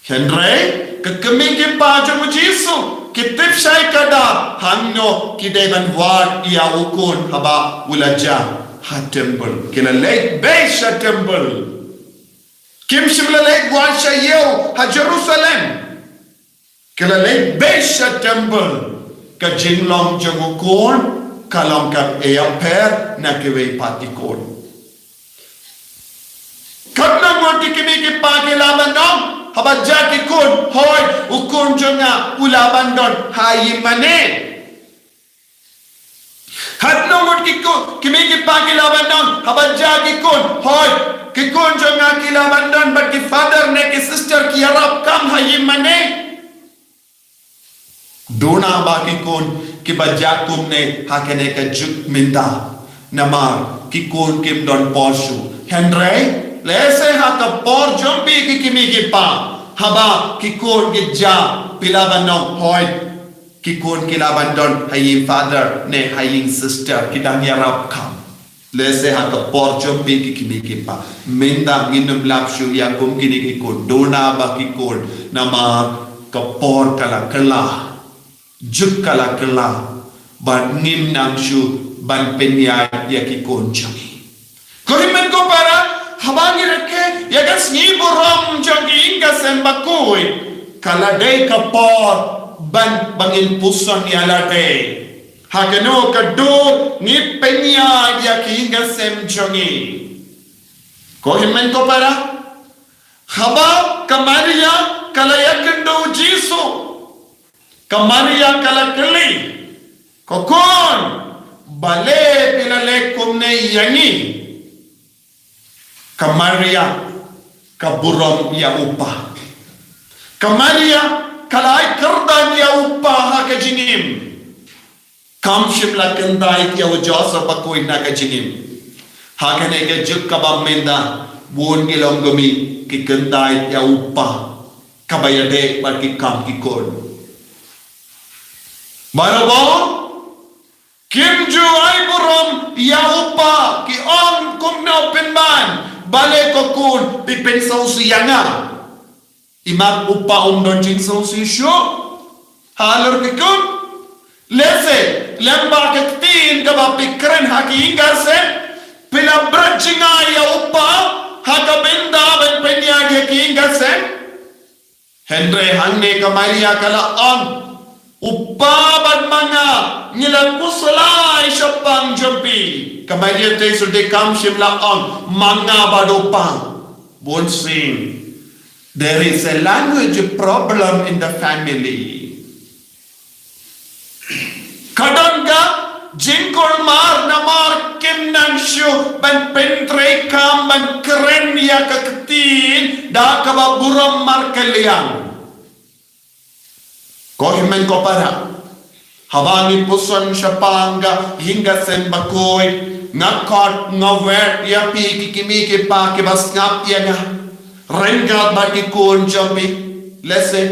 Hynrei ka kmie ki kpa jong u Jisu ki tip shai kada hangno ki dei ban wad ïa u khun haba u la jia ha temple. Ki la leit beit sha temple. Kim shym la leit wad sha ïew ha Jerusalem. Ki la leit beit sha temple. Ka jinglong jong u khun ka long kaba ïapher na kiwei pat ki khun. Katno ngut ki kmie ki kpa ki la ban ong haba jia ki khun, hooid, u khun jong nga u la ban don ha ïingmane. Katno ngut ki khun, ki kmie ki kpa ki la ban ong haba jia ki khun, hooid, ki khun jong nga ki la ban don bad ki father ne ki sister ki ïarap kam ha ïingmane. Duna ba ki khun kiba jia kumne ha kane ka juk mynta. Namar ki khun kim don por shuh. Hynrei lehse ha ka por jong phi ki kmie ki kpa, haba ki khun ki jia, phi la ban ong, hooid, ki khun ki la ban don ha ïing father ne ha ïing sister ki dang ïarap kam. Lehse ha ka por jong phi ki kmie ki kpa, mynta ngin ym lap shuh ïa kum kine ki khun, duna ba ki khun, namar ka por ka la kylla, juk ka la kylla, bad ngim nang shuh ban pynïaid ïa ki khun jong ngi. Ko hynmen ko para, haba ngi rakhe ïa ka sngi burom jong ki ïing ka sem bakhuid, ka la dei ka por ban, ba ngin puson ïa lade. Ha kano ka dur ngi pynïaid ïa ki ïing ka sem jong ngi. Ko hynmen ko para, haba ka Maria ka la ïakynduh u Jisu, ka Maria ka la kylli, ko khun, balei phi la leh kumne ïa ngi? Ka Maria ka burom ïa u pa. Ka Maria ka la ai kyrdan ïa u pa ha ka jingim. Kam shym la kyntait ïa u Joseph bakhuid na ka jingim. Ha kane ka juk kaba mynta, bun ki longkmie ki kyntait ïa u pa, kaba ïadei bad ki kam ki khun. Barabor kim ju ai burom ïa u pa, ki ong kumno pynban, balei ko khun phi pynsngewsih ïa nga. I mat u pa um don jingsngewsih shuh halor ki khun. Lehse lem bad ka ktien kaba phi kren ha ki ïing ka sem, phi la bret jngai ïa u pa ha ka bynta ban pynïaid ïa ki ïing ka sem. Hynrei hangne ka Maria ka la ong, u pa bad ma nga ngi la khuslai shaphang jong phi. Ka Maria te shu dei, kam shym la ong ma nga bad u pa. Bun sien there is a language problem in the family. Ka don ka jingkulmar namar kim nang shuh ban pyntreikam, ban kren ïa ka ktien da kaba burom markylliang. Ko hynmen ko para, haba ngi puson shaphang ka ïing ka sem bakhuid, nga khot nga wer ïa phi ki kmie ki kpa kiba sngap ïa nga, ryngkat bad ki khun jong phi, lehse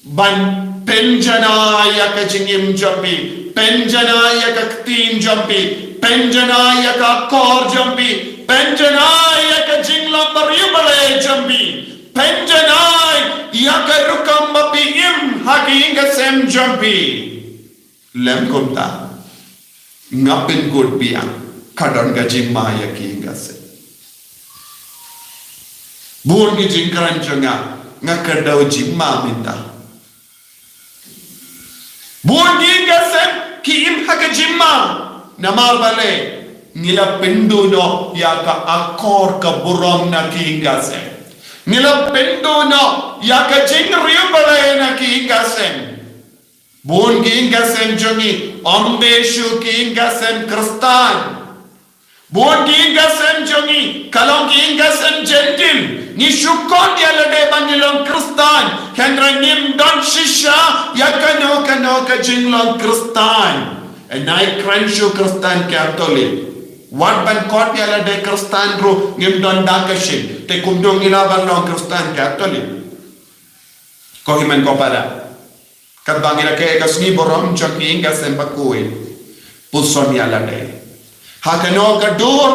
ban pynjanai ïa ka jingim jong phi, pynjanai ïa ka ktien jong phi, pynjanai ïa ka akor jong phi, pynjanai ïa ka jinglong barïewbalei jong phi, pynjanai ïa ka rukom ba phi im ha ki ïing ka sem jong phi. Lem kumta, nga pynkut biang, ka don ka jingma ïa ki ïing ka sem. Bun ki jingkren jong nga, nga kdew jingma mynta. Bun ki ïing ki sem ki im ha ka jingma. Namar balei? Ngi la pynduh noh ïa ka akor ka burom na ki ïing ki sem. Ngi la pynduh noh ïa ka jingriewblei na ki ïing ki sem. Bun ki ïing ki sem jong ngi ym dei shuh ki ïing ki sem Khristan. Bun ki ïing ki sem jong ngi ka long ki ïing ki sem Jentil. Ngi shu khot ïa lade ba ngi long Khristan, hynrei ngim don shisha ïa kano kano ka jinglong Khristan. Ngi kren shuh Khristan Katholik. Wat ban khot ïa lade Khristan ruh ngim don da ka shisha. Te kumno ngi lah ban long Khristan Katholik? Ko hynmen ko para, katba ngi rakhe ïa ka sngi burom jong ki ïing ki sem bakhuid, puson ïa lade. Ha kano ka dur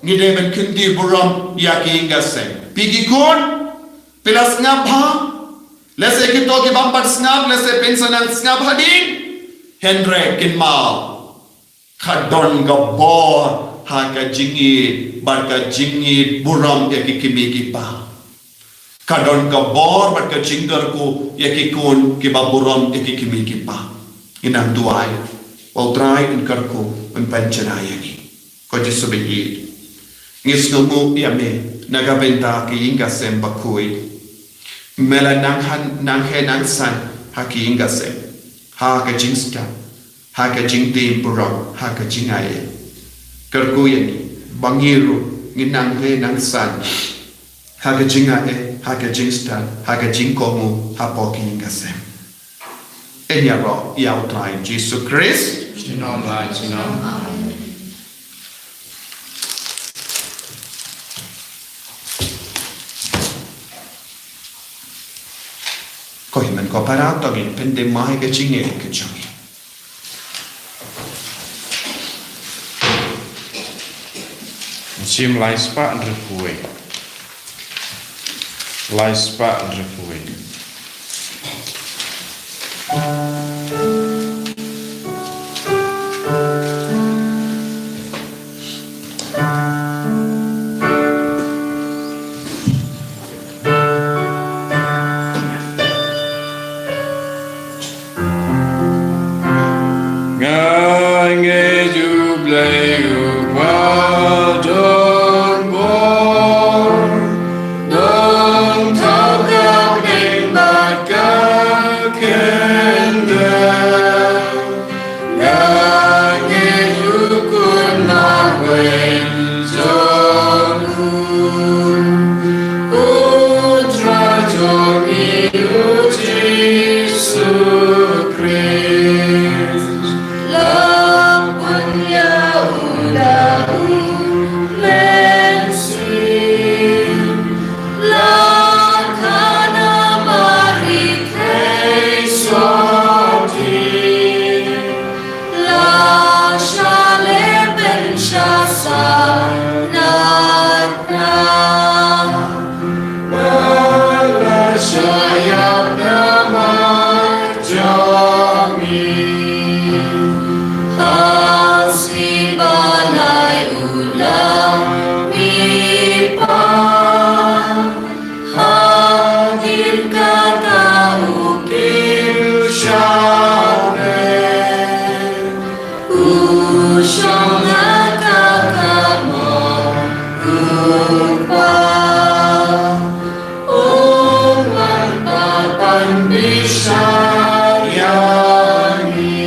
ngi dei ban kyntu burom ïa ki ïing ki sem. Phi ki khun, phi la sngap bha? Lehse kito ki bym pat sngap, lehse phin sa nang sngap hadien. Hynrei kynmaw, ka don ka bor ha ka jingïeit bad ka jingïeit burom ïa ki kmie ki kpa. Ka don ka bor bad ka jingkyrkhu ïa ki khun kiba burom ïa ki kmie ki kpa. Ngin nang duwai, U Trai un kyrkhu, un pynshai ïa ngi. Ko Jisu ba ïeit, ngi sngewnguh ïa me na ka bynta ki ïing ki sem bakhuid. Me la nang han, nang heh nang san ha ki ïing ki sem, ha ka jingstad, ha ka jingtim burom, ha ka jingaiei. Kyrkhu ïa ngi ba ngi ruh ngin nang heh nang san ha ka jingaiei, ha ka jingstad, ha ka jingkohnguh hapoh ki ïing ki sem. Ngin ïaroh ïa U Trai Jisu Khrist. Junom la junom. Ko hynmen ko para, to ngin pyndem ïa ka jingngeit ka jong ngi. Mynsiem lai spah hynriewphew wei. Lai spah hynriewphew wei. Nga ngeit U Blei U Kpa don bor, don tang ka bneng bad ka kyndit. Nga ngeit U Khun Marwei jong U, U Trai jong ngi U Jisu Khrist. La pynïaid ïa U da U Mynsiem, la kha na Mari Keisotti, la shah leh pynshah sah na tnat, la shah ïap na majong ngi. Ha sngi ba lai u la mihpat, hadien kata u kiew sha bneng, u shong ha ka kamot U Kpa. U wan pat ban bishar ïa ngi.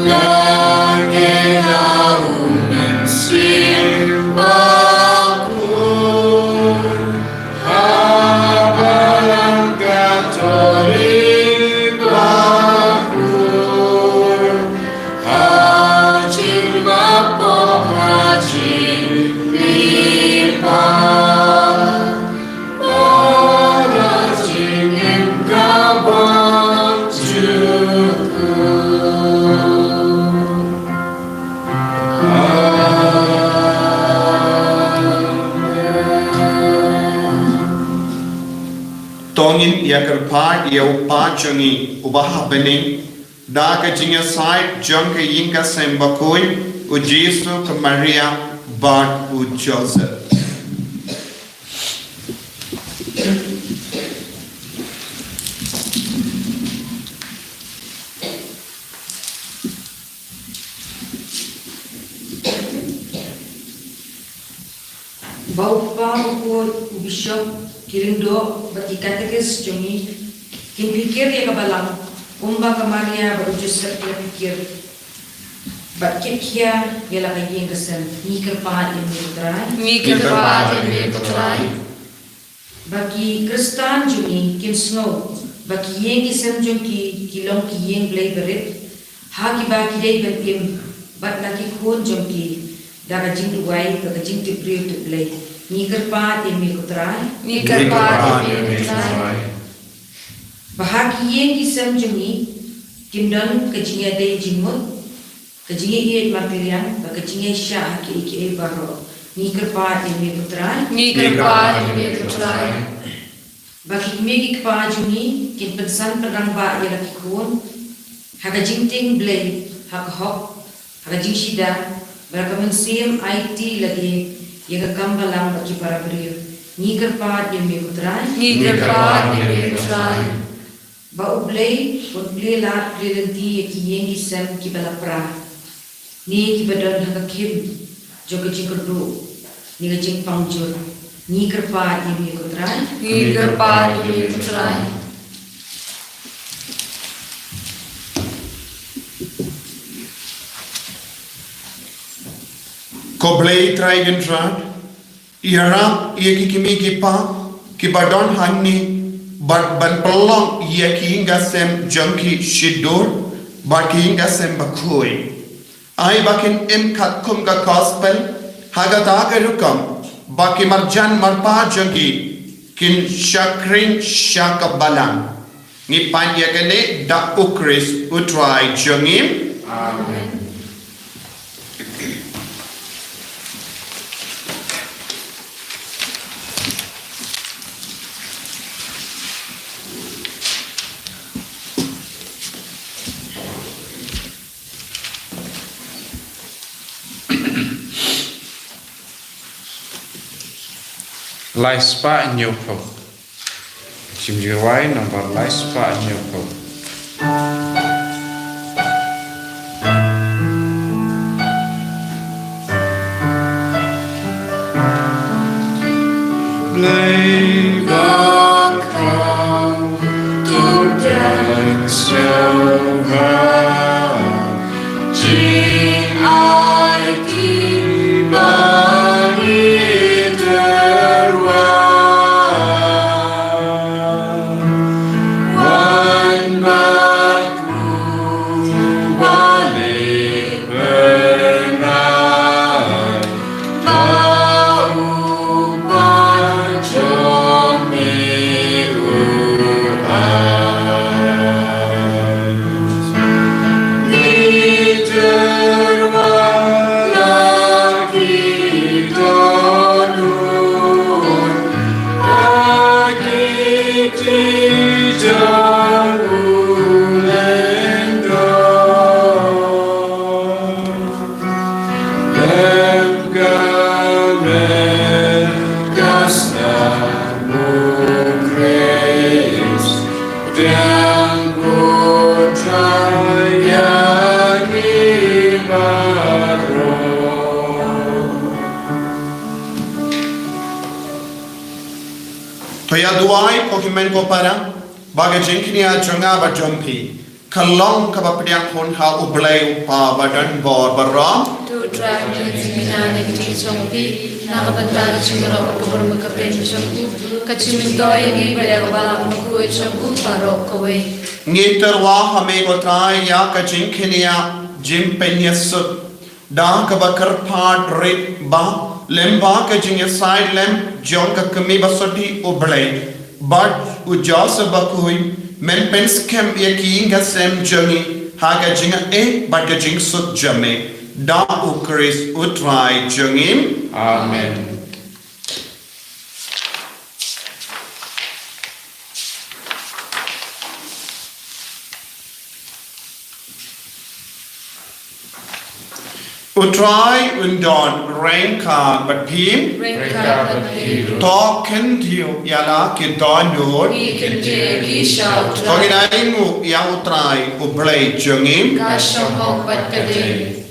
Lane da U Mynsiem Bakhuid, ha Balang Katholik bakhuid, ha jingmihpat, ha jingmihpat, ha jingim ka bym jukut. Amen. To ngin ïa kyrpad ïa U Kpa jong ngi uba ha bneng, da ka jingïasaid jong ka ïing ka sem bakhuid, U Jisu, ka Maria bad U Joseph. Ba u kpa, u koit, u bishop, ki lyngdoh bad ki katekis jong ngi kin phikir ïa ka balang kumba ka Maria bad u Joseph ki la phikir, bad kit khia ïa la ka ïing ka sem. Ngi kyrpad ïa me ko Trai. Ngi kyrpad ïa me ko Trai. Ba ki Khristan jong ngi kin sngew ba ki ïing ki sem jong ki ki long ki ïing Blei barit, ha kiba ki dei ban im bad na ki khun jong ki da ka jingduwai bad ka jingtip briew tip Blei. Ngi kyrpad ïa me ko Trai. Ngi kyrpad ïa me ko Trai. Ba ha ki ïing ki sem jong ngi kin don ka jingïadei jingmut, ka jingïeit markylliang bad ka jingïaishah ha kiei kiei baroh. Ngi kyrpad ïa me ko Trai. Ngi kyrpad ïa me ko Trai. Ba ki kmie ki kpa jong ngi kin pynsan pynrangbah ïa la ki khun ha ka jingtieng Blei, ha ka hok, ha ka jingshida, bad ha ka mynsiem aiti lade ïa ka kam balang bad ki para briew. Ngi kyrpad ïa me ko Trai. Ngi kyrpad ïa me ko Trai. Ba U Blei un plie lad plie lynti ïa ki ïing ki sem kiba la pra, ne kiba don ha ka khim jong ka jingkyrduh ne ka jingpang jur. Ngi kyrpad ïa me ko Trai. Ngi kyrpad ïa me ko Trai. Ko Blei Trai Kynrad, ïarap ïa ki kmie ki kpa kiba don hangne bad ban pynlong ïa ki ïing ki sem jong ki shidur bad ki ïing ki sem bakhuid. Ai ba kin im katkum ka gospel, ha kata ka rukom ba ki marjan marpa jong ki kin shakri sha ka balang. Ngi pan ïa kane da U Khrist U Trai jong ngi. Amen. Lai spah hynñiew phew. Jingïarap number lai spah hynñiew phew. Blei ba khraw, to dang sngewbha, jingaiti ba ngi tyrwa. Wan bad u ba leh bynrap, ba u Kpa jong me u wan. Ngi tyrwa la ki dohnud, la ki kti jong u lyngdoh. Lem ka met ka snam u Khrist, pdiang ko Trai ïa ngi baroh. To ïa duwai ko hynmen ko para, ba ka jingkñia jong nga bad jong phi ka long kaba pdiang hun ha U Blei U Kpa ba don bor baroh. To Trai, ngi jingkñia na ka jingshong phi, na ka bynta ka jingïarap ka burom ka pyrshah jong u, ka jingmyntoi ïa ngi bad ïa ka balang bakhuid jong u baroh kawei. Ngi tyrwa ha me ko Trai ïa ka jingkñia jingpynïasuk da kaba kyrpad rit ba lem bad ka jingïasaid lem jong ka kmie ba sodhi U Blei bad u Joseph bakhuid, men pynskhem ïa ki ïing ki sem jong ngi ha ka jingaiei bad ka jingsuk jong me, da U Khrist U Trai jong ngi. Amen. U Trai un don ryngkat bad phi. Ryngkat bad phi. To kyntiew ïa la ki dohnud. Ngi kyntiew ïa ki sha U Trai. To ngin ainguh ïa U Trai U Blei jong ngi. Ka shong hok bad ka dei.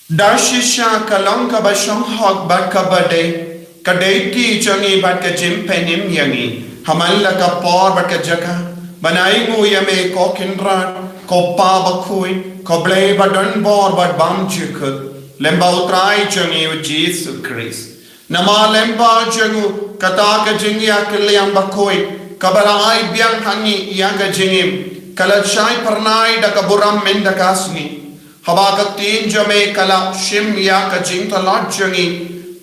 Da shisha ka long kaba shong hok bad kaba dei, ka dei ki jong ngi bad ka jingpynim ïa ngi ha man la ka por bad ka jaka ban ai nguh ïa me ko Kynrad, ko Pa bakhuid, ko Blei badonbor bad bymjukut, lyngba U Trai jong ngi U Jisu Khrist. Namar lyngba jong u kata ka jingïakylliang bakhuid kaba la ai biang ha ngi ïa ka jingim ka la shai phyrnai da ka burom mynta ka sngi. Haba ka ktien jong me ka la shim ïa ka jingtlot jong ngi,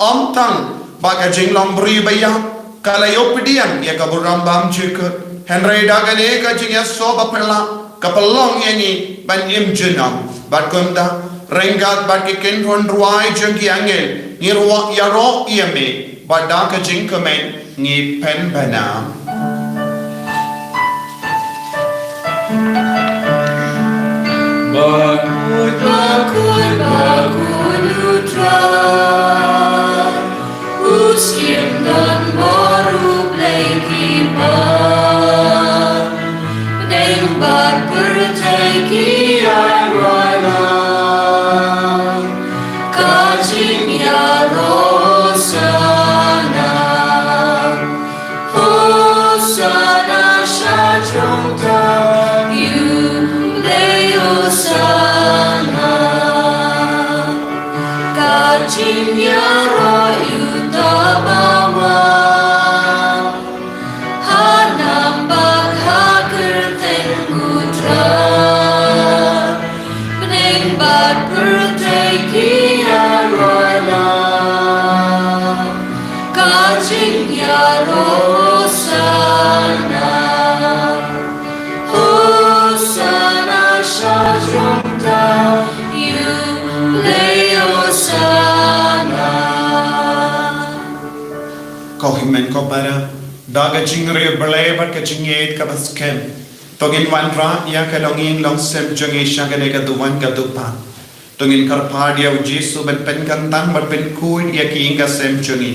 ym tang bad ka jinglong briew ba ïap, ka la ïoh pdiang ïa ka burom bymjukut. Hynrei da kane ka jingïasoh baphylla ka pynlong ïa ngi ban im junom. Bad kumta, ryngkat bad ki kynhun rwai jong ki angel, ngi ïaroh ïa me, bad da ka jingkmen ngi pynbna. Bakhuid, bakhuid, bakhuid U Trai, U Syiem donbor, U Blei ki para, pdeng bad pyrthei ki ïaroh lang. Ka jingïaroh Hosana, Hosana sha jrong ta ïa U Blei, Hosana. Ka jingïaroh ïa uta ba wan ha nam bad ha kyrteng U Trai. Pdeng bad pyrthei ki ïaroh lang. Ka jingïaroh Hosana, Hosana sha jrong ta ïa U Blei, Hosana. Ko hynmen ko para, da ka jingriewblei bad ka jingïeit kaba skhem, to ngin wanrah ïa ka longïing longsem jong ngi sha kane ka duwan ka dupa. To ngin kyrpad ïa U Jisu ban pynkyntang bad pynkhuid ïa ki ïing ki sem jong ngi,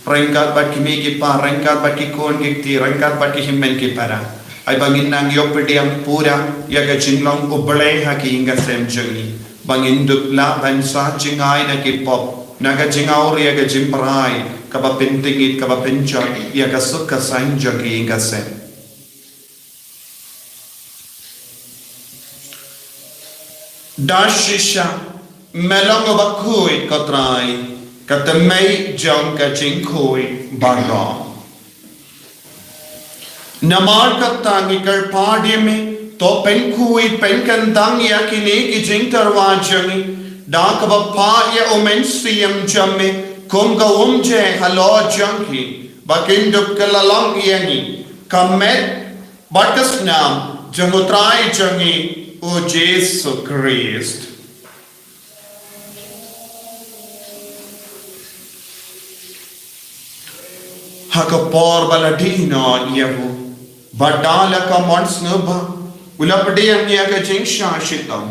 ryngkat bad ki mei ki pa, ryngkat bad ki khun ki kti, ryngkat bad ki hynmen ki para. Ai ba ngin nang ïoh pdiang pura ïa ka jinglong U Blei ha ki ïing ki sem jong ngi, ba ngin dup lah ban sah jngai na ki pop, na ka jingaur ïa ka jingpyrthei kaba pyntyngit, kaba pynjot ïa ka suk ka saiñ jong ki ïing ki sem. Da shisha me long uba khuid, ko Trai, ka tymmen jong ka jingkhuid baroh. Namar kata ngi kyrpad ïa me, to pynkhuid pynkyntang ïa kine ki jingtyrwa jong ngi da kaba phah ïa U Mynsiem jong me kum ka umjer halor jong ki, ba kin dup kylla long ïa ngi ka met bad ka snam jong U Trai jong ngi U Jisu Khrist. Ha ka por ba la dih noh ïa u, bad da la ka mon sngewbha, u la pdiang ïa ka jingshah shitom,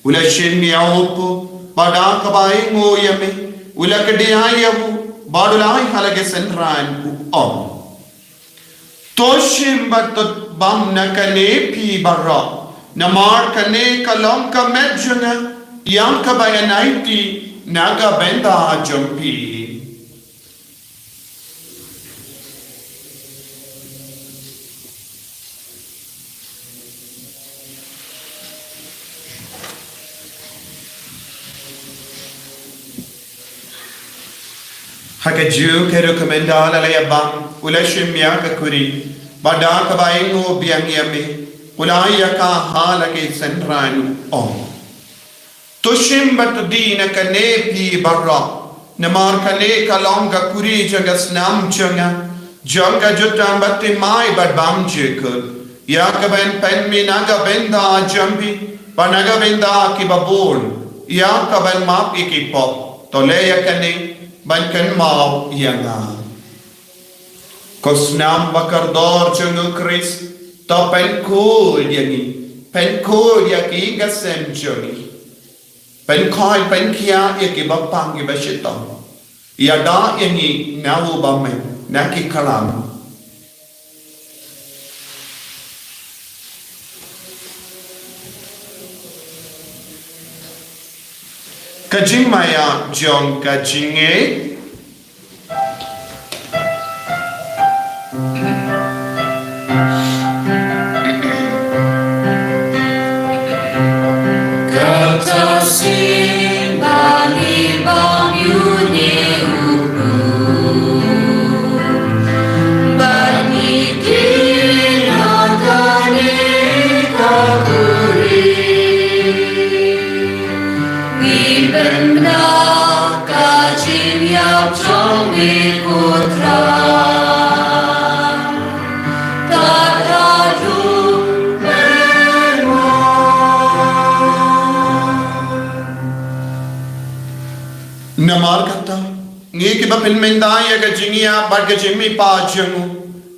u la shim ïa u kpu, bad da kaba ainguh ïa me, u la kdiah ïa u, bad u la ai ha la ki synran, u ong: To shim bad to bam na kane phi baroh, namar kane ka long ka met jong nga, ïa kaba yn aiti na ka bynta jong phi. Ha kajuh ka rukom ynda la ïa bam, u la shim ïa ka khuri, bad da kaba ainguh biang ïa me, u la ai ïa ka ha la ki synran, u ong: To shim bad to die na kane phi baroh, namar kane ka long ka khuri jong ka snam jong nga, jong ka jutang baptisma bad bymjukut, ïa kaban pynmih na ka bynta jong phi bad na ka bynta kiba bun, ïa kaban map ïa ki pop. To leh ïa kane ban kynmaw ïa nga. Ko snam ba kordor jong U Khrist, to pynkhuid ïa ngi, pynkhuid ïa ki ïing ki sem jong ngi, pynkhuid pynkhiah ïa kiba pang kiba shitom, ïada ïa ngi na u bymman na ki khlam. Ka jingmaïa jong ka jingngeit. Sing bani bang yu ne u u. Bani ki na ka ne ka kuri. Wi benda ka jingïap jong me ko Trai. Namar kata, ngi kiba pynmynda ïa ka jingïap bad ka jingmihpat jong u,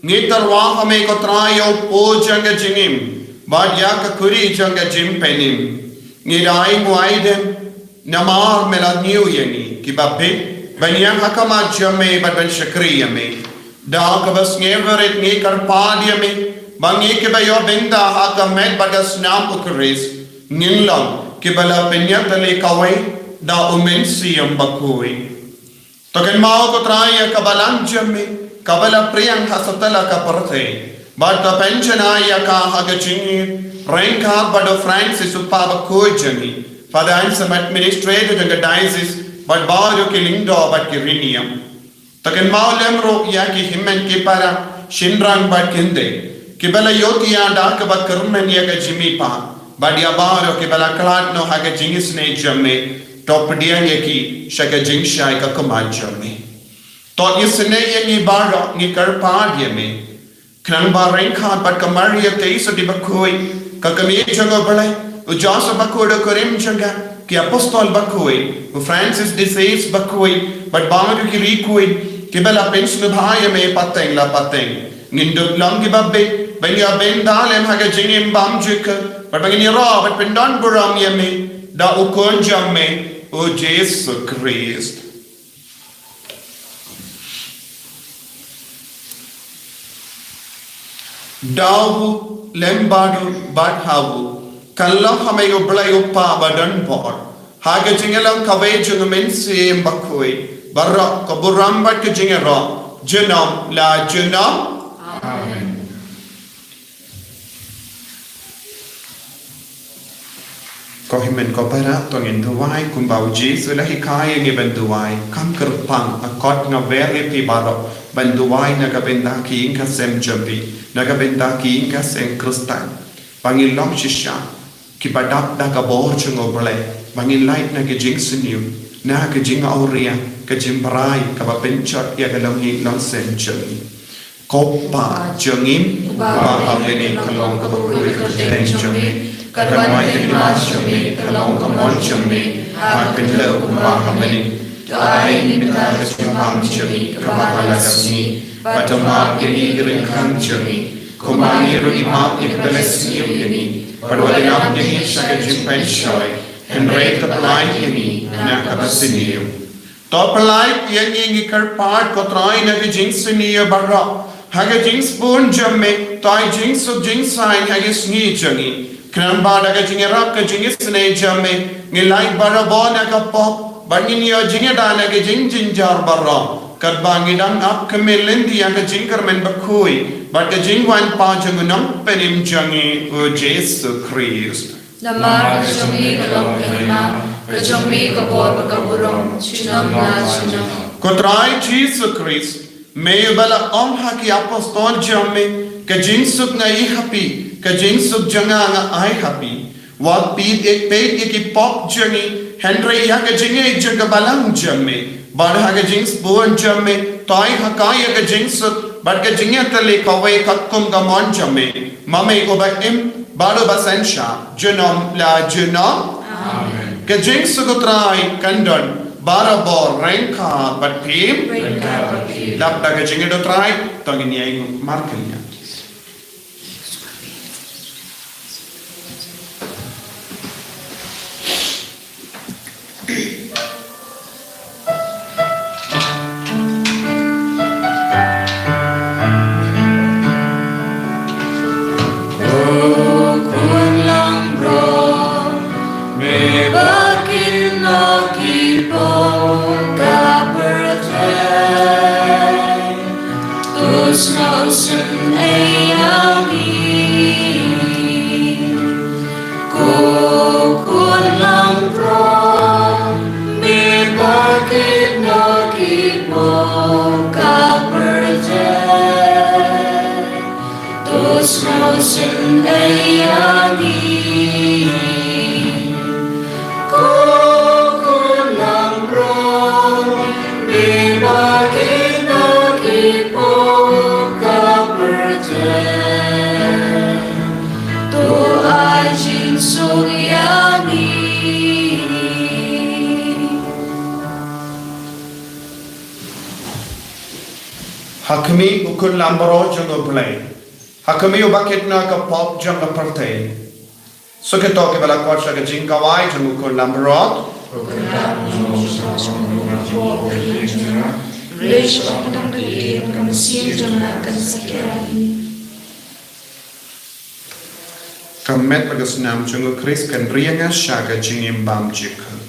ngi tyrwa ha me ko Trai ïa u po jong ka jingim bad ïa ka kuri jong ka jingpynim. Ngi da ai nguaidem namar me la ñiew ïa ngi kiba bit ban ïeng ha khmat jong me bad ban shakri ïa me. Da kaba sngewrit ngi kyrpad ïa me ba ngi kiba ïoh bynta ha ka met bad ka snam u Khrist ngin long kiba la pynïatylli kawei da u Mynsiem Bakhuid. To kynmaw ko Trai ïa ka balang jong me kaba la pdiang ha satlak ka pyrthei bad to pynjanai ïa ka ha ka jingïeit ryngkat bad u Francis u Papa bakhuid jong ngi, Father Anselm administrator jong ka diocese bad baroh ki lyngdoh bad ki riewniam. To kynmaw lem ruh ïa ki hynmen ki para shynrang bad kynthei kiba la ïohthiah da kaba kyrmen ïa ka jingmihpat bad ïa baroh kiba la khlad noh ha ka jingisynei jong me. To pdiang ïa ki sha ka jingshai ka khmat jong me. To isynei ïa ngi baroh, ngi kyrpad ïa me. Khnang ba ryngkat bad ka Maria Theisotti bakhuid, ka Kmie jong U Blei, u Joseph bakhuid u kurim jong ka, ki apostol bakhuid, u Francis de Sales bakhuid bad baroh ki riewkhuid kiba la pynsngewbha ïa me pateng la pateng, ngin dup long kiba bit ban ïoh bynta lem ha ka jingim bymjukut bad ba ngin ïaroh bad pyndonburom ïa me da u Khun jong me, u Jisu Khrist. Da u, lem bad u bad ha u, kan long ha me U Blei U Kpa badonbor, ha ka jingïalang kawei jong U Mynsiem Bakhuid, baroh ka burom bad ka jingïaroh junom la junom. Amen. Ko hynmen ko para, to ngin duwai kumba u Jisu u la hikai ïa ngi ban duwai. Kam kyrpang, nga khot nga wer ïa phi baroh ban duwai na ka bynta ki ïing ki sem jong phi, na ka bynta ki ïing ki sem Khristan, ba ngin long shisha kiba dap da ka bor jong U Blei, ba ngin lait na ka jingsniew, na ka jingawria, ka jingbrai kaba pynjot ïa ka longïing longsem jong ngi. Ko Pa jong ngi uba ha bneng, ka long kaba kyrkhu ïa ka kyrteng jong me, ka don ka hima jong me, ka long ka mon jong me ha ka khyndew kumba ha bneng. To ai ïa ngi mynta ka jingpang jong ngi kaba ha la ka sngi, bad to map ïa ngi ki riewkhang jong ngi, kumba ngi ruh ngi map ïa kiba la sniew ïa ngi, bad wat ïalam ïa ngi sha ka jingpynshoi, hynrei to pyllait ïa ngi na kaba sniew. To pyllait ïa ngi, ngi kyrpad ko Trai, na ka jingsniew baroh, ha ka jingsbun jong me to ai jingsuk jingsaiñ ha ka sngi jong ngi, khnang ba da ka jingïarap ka jingisynei jong me ngin lait barabor na ka pop bad ngin ïoh jingïada na ka jingjynjar baroh, katba ngi dang ap khmih lynti ïa ka jingkyrmen bakhuid bad ka jingwan pat jong U Nongpynim jong ngi, u Jisu Khrist. Namar ka jong me ka long ka hima, ka jong me ka bor bad ka burom junom la junom. Ko Trai Jisu Khrist, me uba la ong ha ki apostol jong me, ka jingsuk nga ai ha phi, ka jingsuk jong nga nga ai ha phi. Wat peit ïa, peit ïa ki pop jong ngi, hynrei ïa ka jingïeit jong ka balang jong me. Bad ha ka jingsbun jong me to ai ha ka ïa ka jingsuk bad ka jingïatylli kawei katkum ka mon jong me, ma me uba im bad uba synshar junom la junom. Amen. Ka jingsuk u Trai kan don barabor ryngkat bad phi. Ryngkat bad phi. Dap da ka jingïeit u Trai to ngin ïainguh markylliang. Ko Khun langbrot, me ba kin noh ki pop ka pyrthei, to sngewsynei ïa ngi. Ko Khun langbrot, Ha khmih u khun lambaroh jong U Blei, ha khmih uba kit na ka pop jong ka pyrthei. Suk ïa to kiba la khot sha ka jingkawai jong u khun lambaroh. Ka met bad ka snam jong U Khrist kan ri ïa nga sha ka jingim bymjukut.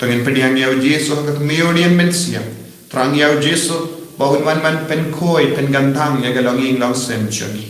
To ngin pdiang ïa U Jisu ha ka khmih u Mynsiem. Thrang ïa U Jisu ba un wan ban pynkhuid, pynkyntang ïa ka longïing longsem jong ngi.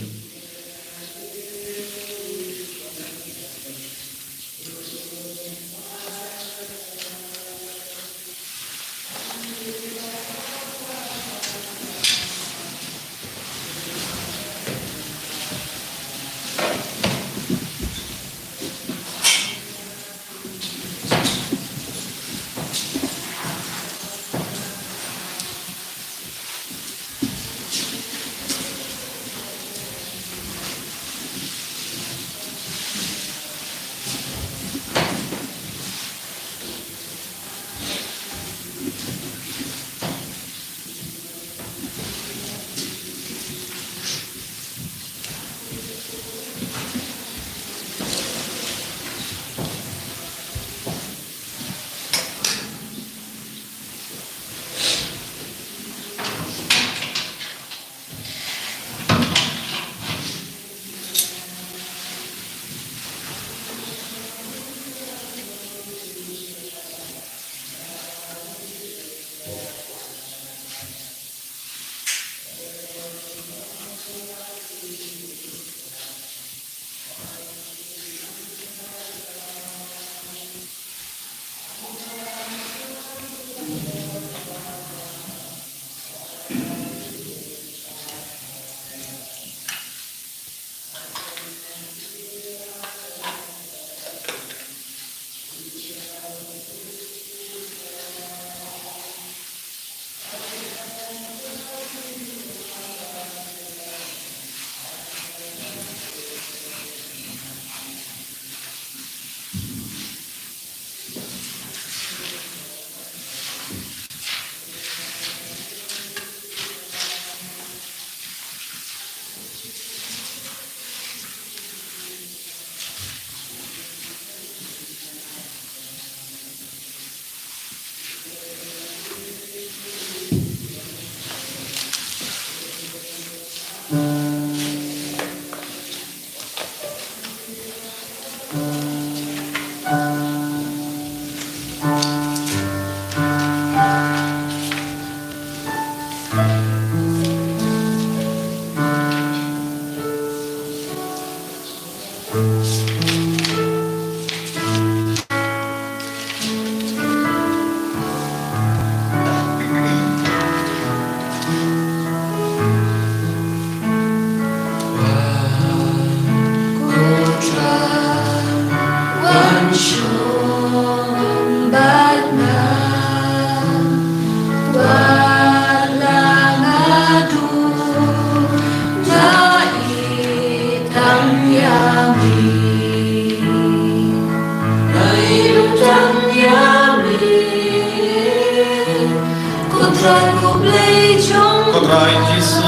Ko Trai Jisu,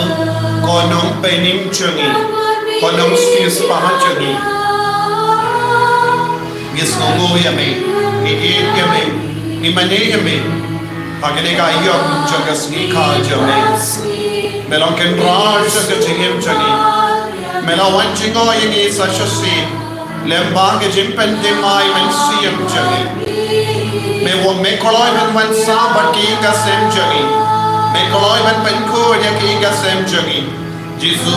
ko nongpynim jong ngi, ko nongsiewspah jong ngi. Ngi sngewnguh ïa me, ngi ïeit ïa me, ngi mane ïa me. Ha kane ka aïom jong ka sngi kha jong me, me long kynrad jong ka jingim jong ngi. Me la wan jngoh ïa ngi sa shisien lem bad ka jingpynthymmai mynsiem jong ngi. Me wa me kloi ban wan sah bad ki ïing ki sem jong ngi. Me kloi ban pynkhuid ïa ki ïing ki sem jong ngi. Jisu,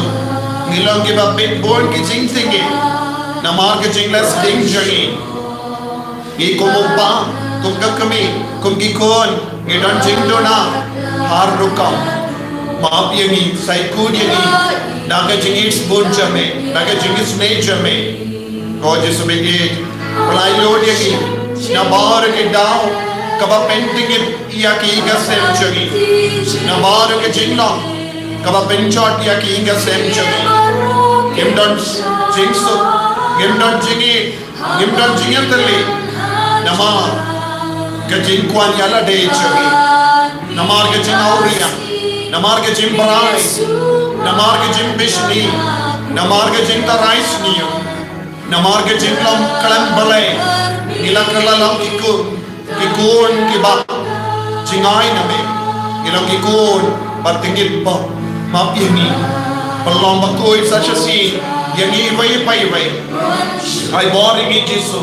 ngi long kiba bit bun ki jingtngit namar ka jingleh sting jong ngi. Ngi kum u kpa, kum ka kmie, kum ki khun, ngi don jingduna ha rukom. Map ïa ngi, sa khuid ïa ngi da ka jingisbun jong me, da ka jingisynei jong me. Ko Jisu ba ïeit, pynlait lut ïa ngi na baroh ki daw kaba pyntngit ïa ki ïing ki sem jong ngi, na baroh ki jinglong kaba pynjot ïa ki ïing ki sem jong ngi. Ngim don jingsuk, ngim don jingïeit, ngim don jingïatylli namar ka jingkwah ïa lade jong ngi, namar ka jingawria. Namar ka jingbrai, namar ka jingbishni, namar ka jingtharai sniew, namar ka jinglong khlem balei, ngi la kylla long ki khun, ki khun kiba jngai na me. Ngi long ki khun ba tyngkhuh ba map ïa ngi. Pynlong bakhuid sa shisien ïa ngi iwei pa iwei. Ai bor ïa ngi Jisu.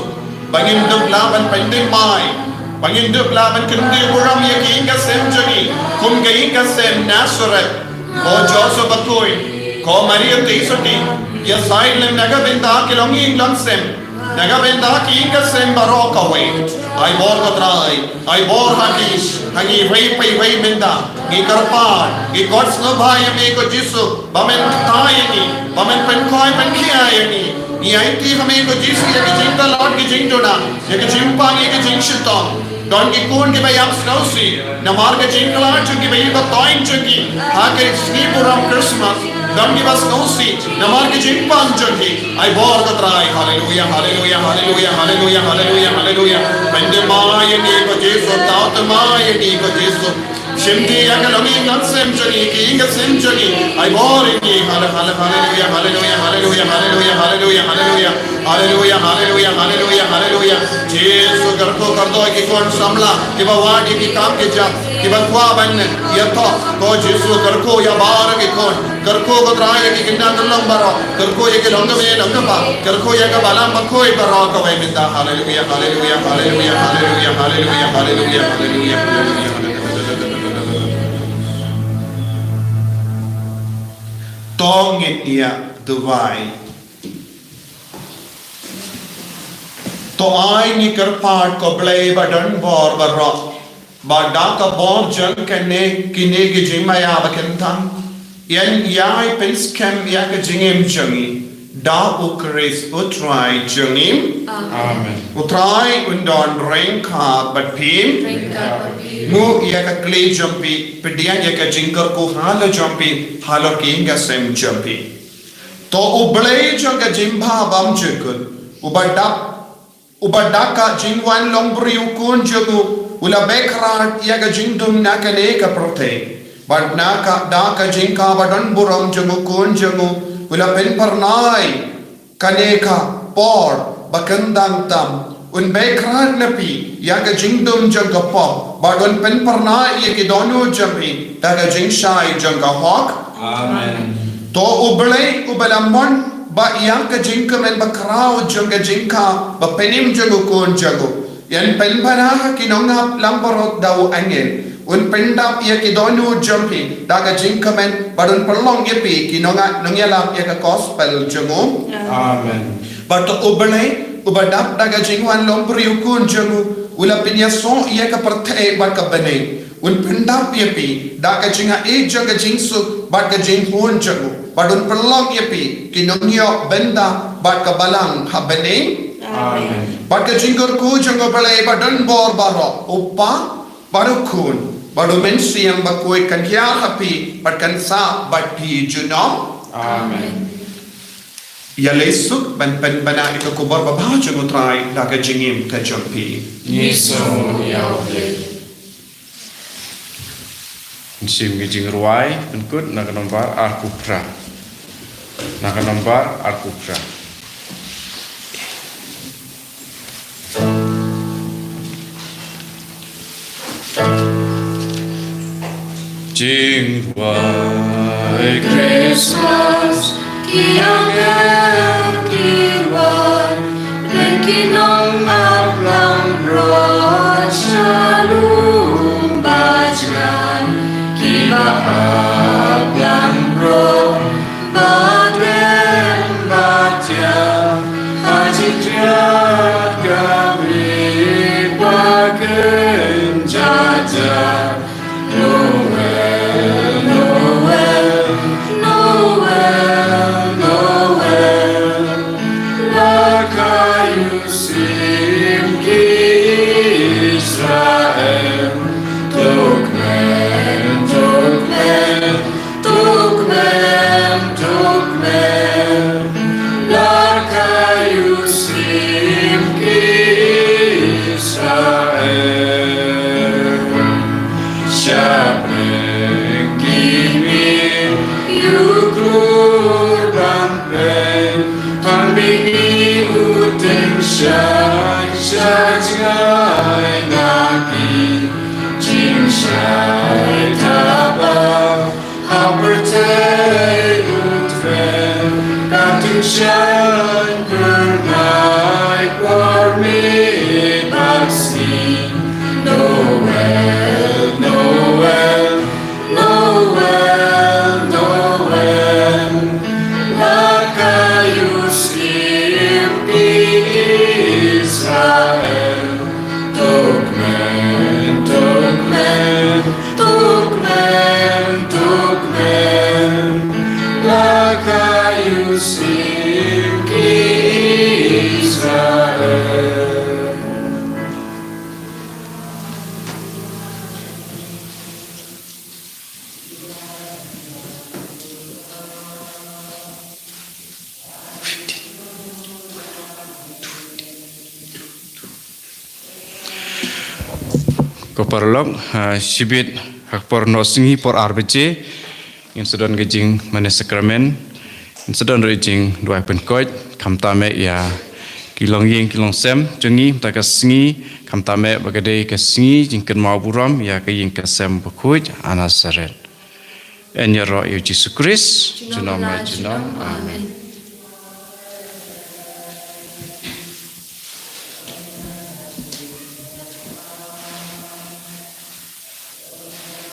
Ba ngin dup lah ban pynthymmai, ba ngin dup lah ban kyntiew burom ïa ki ïing ka sem jong ngi kum ka ïing ka sem Nazareth. Ko Joseph bakhuid, ko Maria Theisotti, ïa said lem na ka bynta ki longïing longsem, na ka bynta ki ïing ka sem baroh kawei. Ai bor ko Trai, ai bor ha ki, ha ngi iwei pa iwei mynta. Ngi kyrpad, ngi khot sngewbha ïa me ko Jisu, ba men kta ïa ngi, ba men pynkhoi pynkhia ïa ngi. Ngi aiti ha me ko Jisu ïa ki jingtlot, ki jingduna, ïa ki jingpang, ïa ki jingshitom. Don ki khun kiba ïap sngewsih namar ka jingkhlad jong ki, ba ïeit ba thoiñ jong ki ha ka sngi burom Christmas. Don kiba sngewsih namar ka jingpang jong ki. Ai bor ko Trai. Haleluya, haleluya, haleluya, haleluya, haleluya, haleluya. Pynthymmai ïa ngi ko Jisu, thaw thymmai ïa ngi ko Jisu. Shim ïa ka longïing longsem jong ngi, ki ïing ka sem jong ngi. Ai bor ïa ngi. Hale-, hale-, haleluya, haleluya, haleluya, haleluya, haleluya, haleluya. Haleluya, haleluya, haleluya, haleluya. Jisu kyrkhu kyrdoh ïa ki khun samla kiba wad ïa ki kam ki jam, kiba kwah ban ïathoh. Ko Jisu kyrkhu ïa baroh ki khun. Kyrkhu ko Trai ïa ki khynnah kylleng baroh. Kyrkhu ïa ki longkmie longkpa. Kyrkhu ïa ka balang bakhuid baroh kawei mynta. Haleluya, haleluya, haleluya, haleluya, haleluya, haleluya, haleluya, haleluya. To ngin ïa duwai. To ai ngi kyrpad ko Blei ba don bor baroh, ba da ka bor jong kane, kine ki jingmaïa ba kynthang, yn ïai pynskhem ïa ka jingim jong ngi da U Khrist U Trai jong ngi. Amen. U Trai un don ryngkat bad phi. Ryngkat bad phi. Nguh ïa ka kli jong phi, pdiang ïa ka jingkyrkhu halor jong phi, halor ki ïing ka sem jong phi. To U Blei jong ka jingbha bymjukut, uba dap, uba da ka jingwan long briew u Khun jong u, u la beh krat ïa ka jingdum na kane ka pyrthei. Bad na ka, da ka jingkha ba don burom jong u Khun jong u, u la pynphyrnai kane ka por ba khyndang tam. Un beh krat na phi ïa ka jingdum jong ka pop, bad un pynphyrnai ïa ki dohnud jong phi da ka jingshai jong ka hok. Amen. To U Blei uba la mon ba ïa ka jingkmen bakhraw jong ka jingkha bapynim jong u Khun jong u, yn pynbna ha ki nongap langbrot da u angel. Un pyndap ïa ki dohnud jong phi da ka jingkmen, bad un pynlong ïa phi ki nonga, nongïalap ïa ka gospel jong u. Amen. Bad to U Blei uba dap da ka jingwan long briew u Khun jong u, u la pynïasoh ïa ka pyrthei bad ka bneng. Un pyndap ïa phi da ka jingaiei jong ka jingsuk bad ka jinghun jong u, bad un pynlong ïa phi ki nongïoh bynta bad ka balang ha bneng. Amen. Bad ka jingkyrkhu jong U Blei ba don bor baroh, U Kpa, bad U Khun, bad U Mynsiem Bakhuid kan hiar ha phi bad kan sah bad phi junom. Amen. Ïaleh suk ban pynbna ïa ka khubor babha jong U Trai da ka jingim ka jong phi. Ngi sngewnguh ïa U Blei. Ngin shim ka jingrwai pynkut na ka nombar arphew phra. Na ka nombar arphew phra. Jingrwai Christmas, ki angel ki rwai, bad ki nongap langbrot sha lum bad jngai, kiba ap langbrot bad rem bad thiah, ha jingkyrkhu ka bri ba kynja ja. Noel, Noel, Noel, Noel. La ka ïohi ïa ki Israel, to kmen, to kmen. Shah jngai na ki jingshai thaba ha pyrthei u Trai, ka tyngshaiñ byrnai por miet bad sngi. Noel, Noel, Noel, Noel, la ka ïohsngew ki Israel. To kmen, to kmen, to kmen, to kmen, la ka ïohsngew ki Israel. Ko paralok, ah, shibit ha ka por noh sngi, por ar baje, ngin sa don ka jingmane sakramen, ngin sa don ruh jingduwai pynkoit, khamtam eh ïa ki longïing ki longsem jong ngi mynta ka sngi, khamtam eh ba ka dei ka sngi jingkynmaw burom ïa ka ïing ka sem bakhuid ha Nasaret. Yn ïaroh ïa u Jisu Khrist junom la junom. Amen.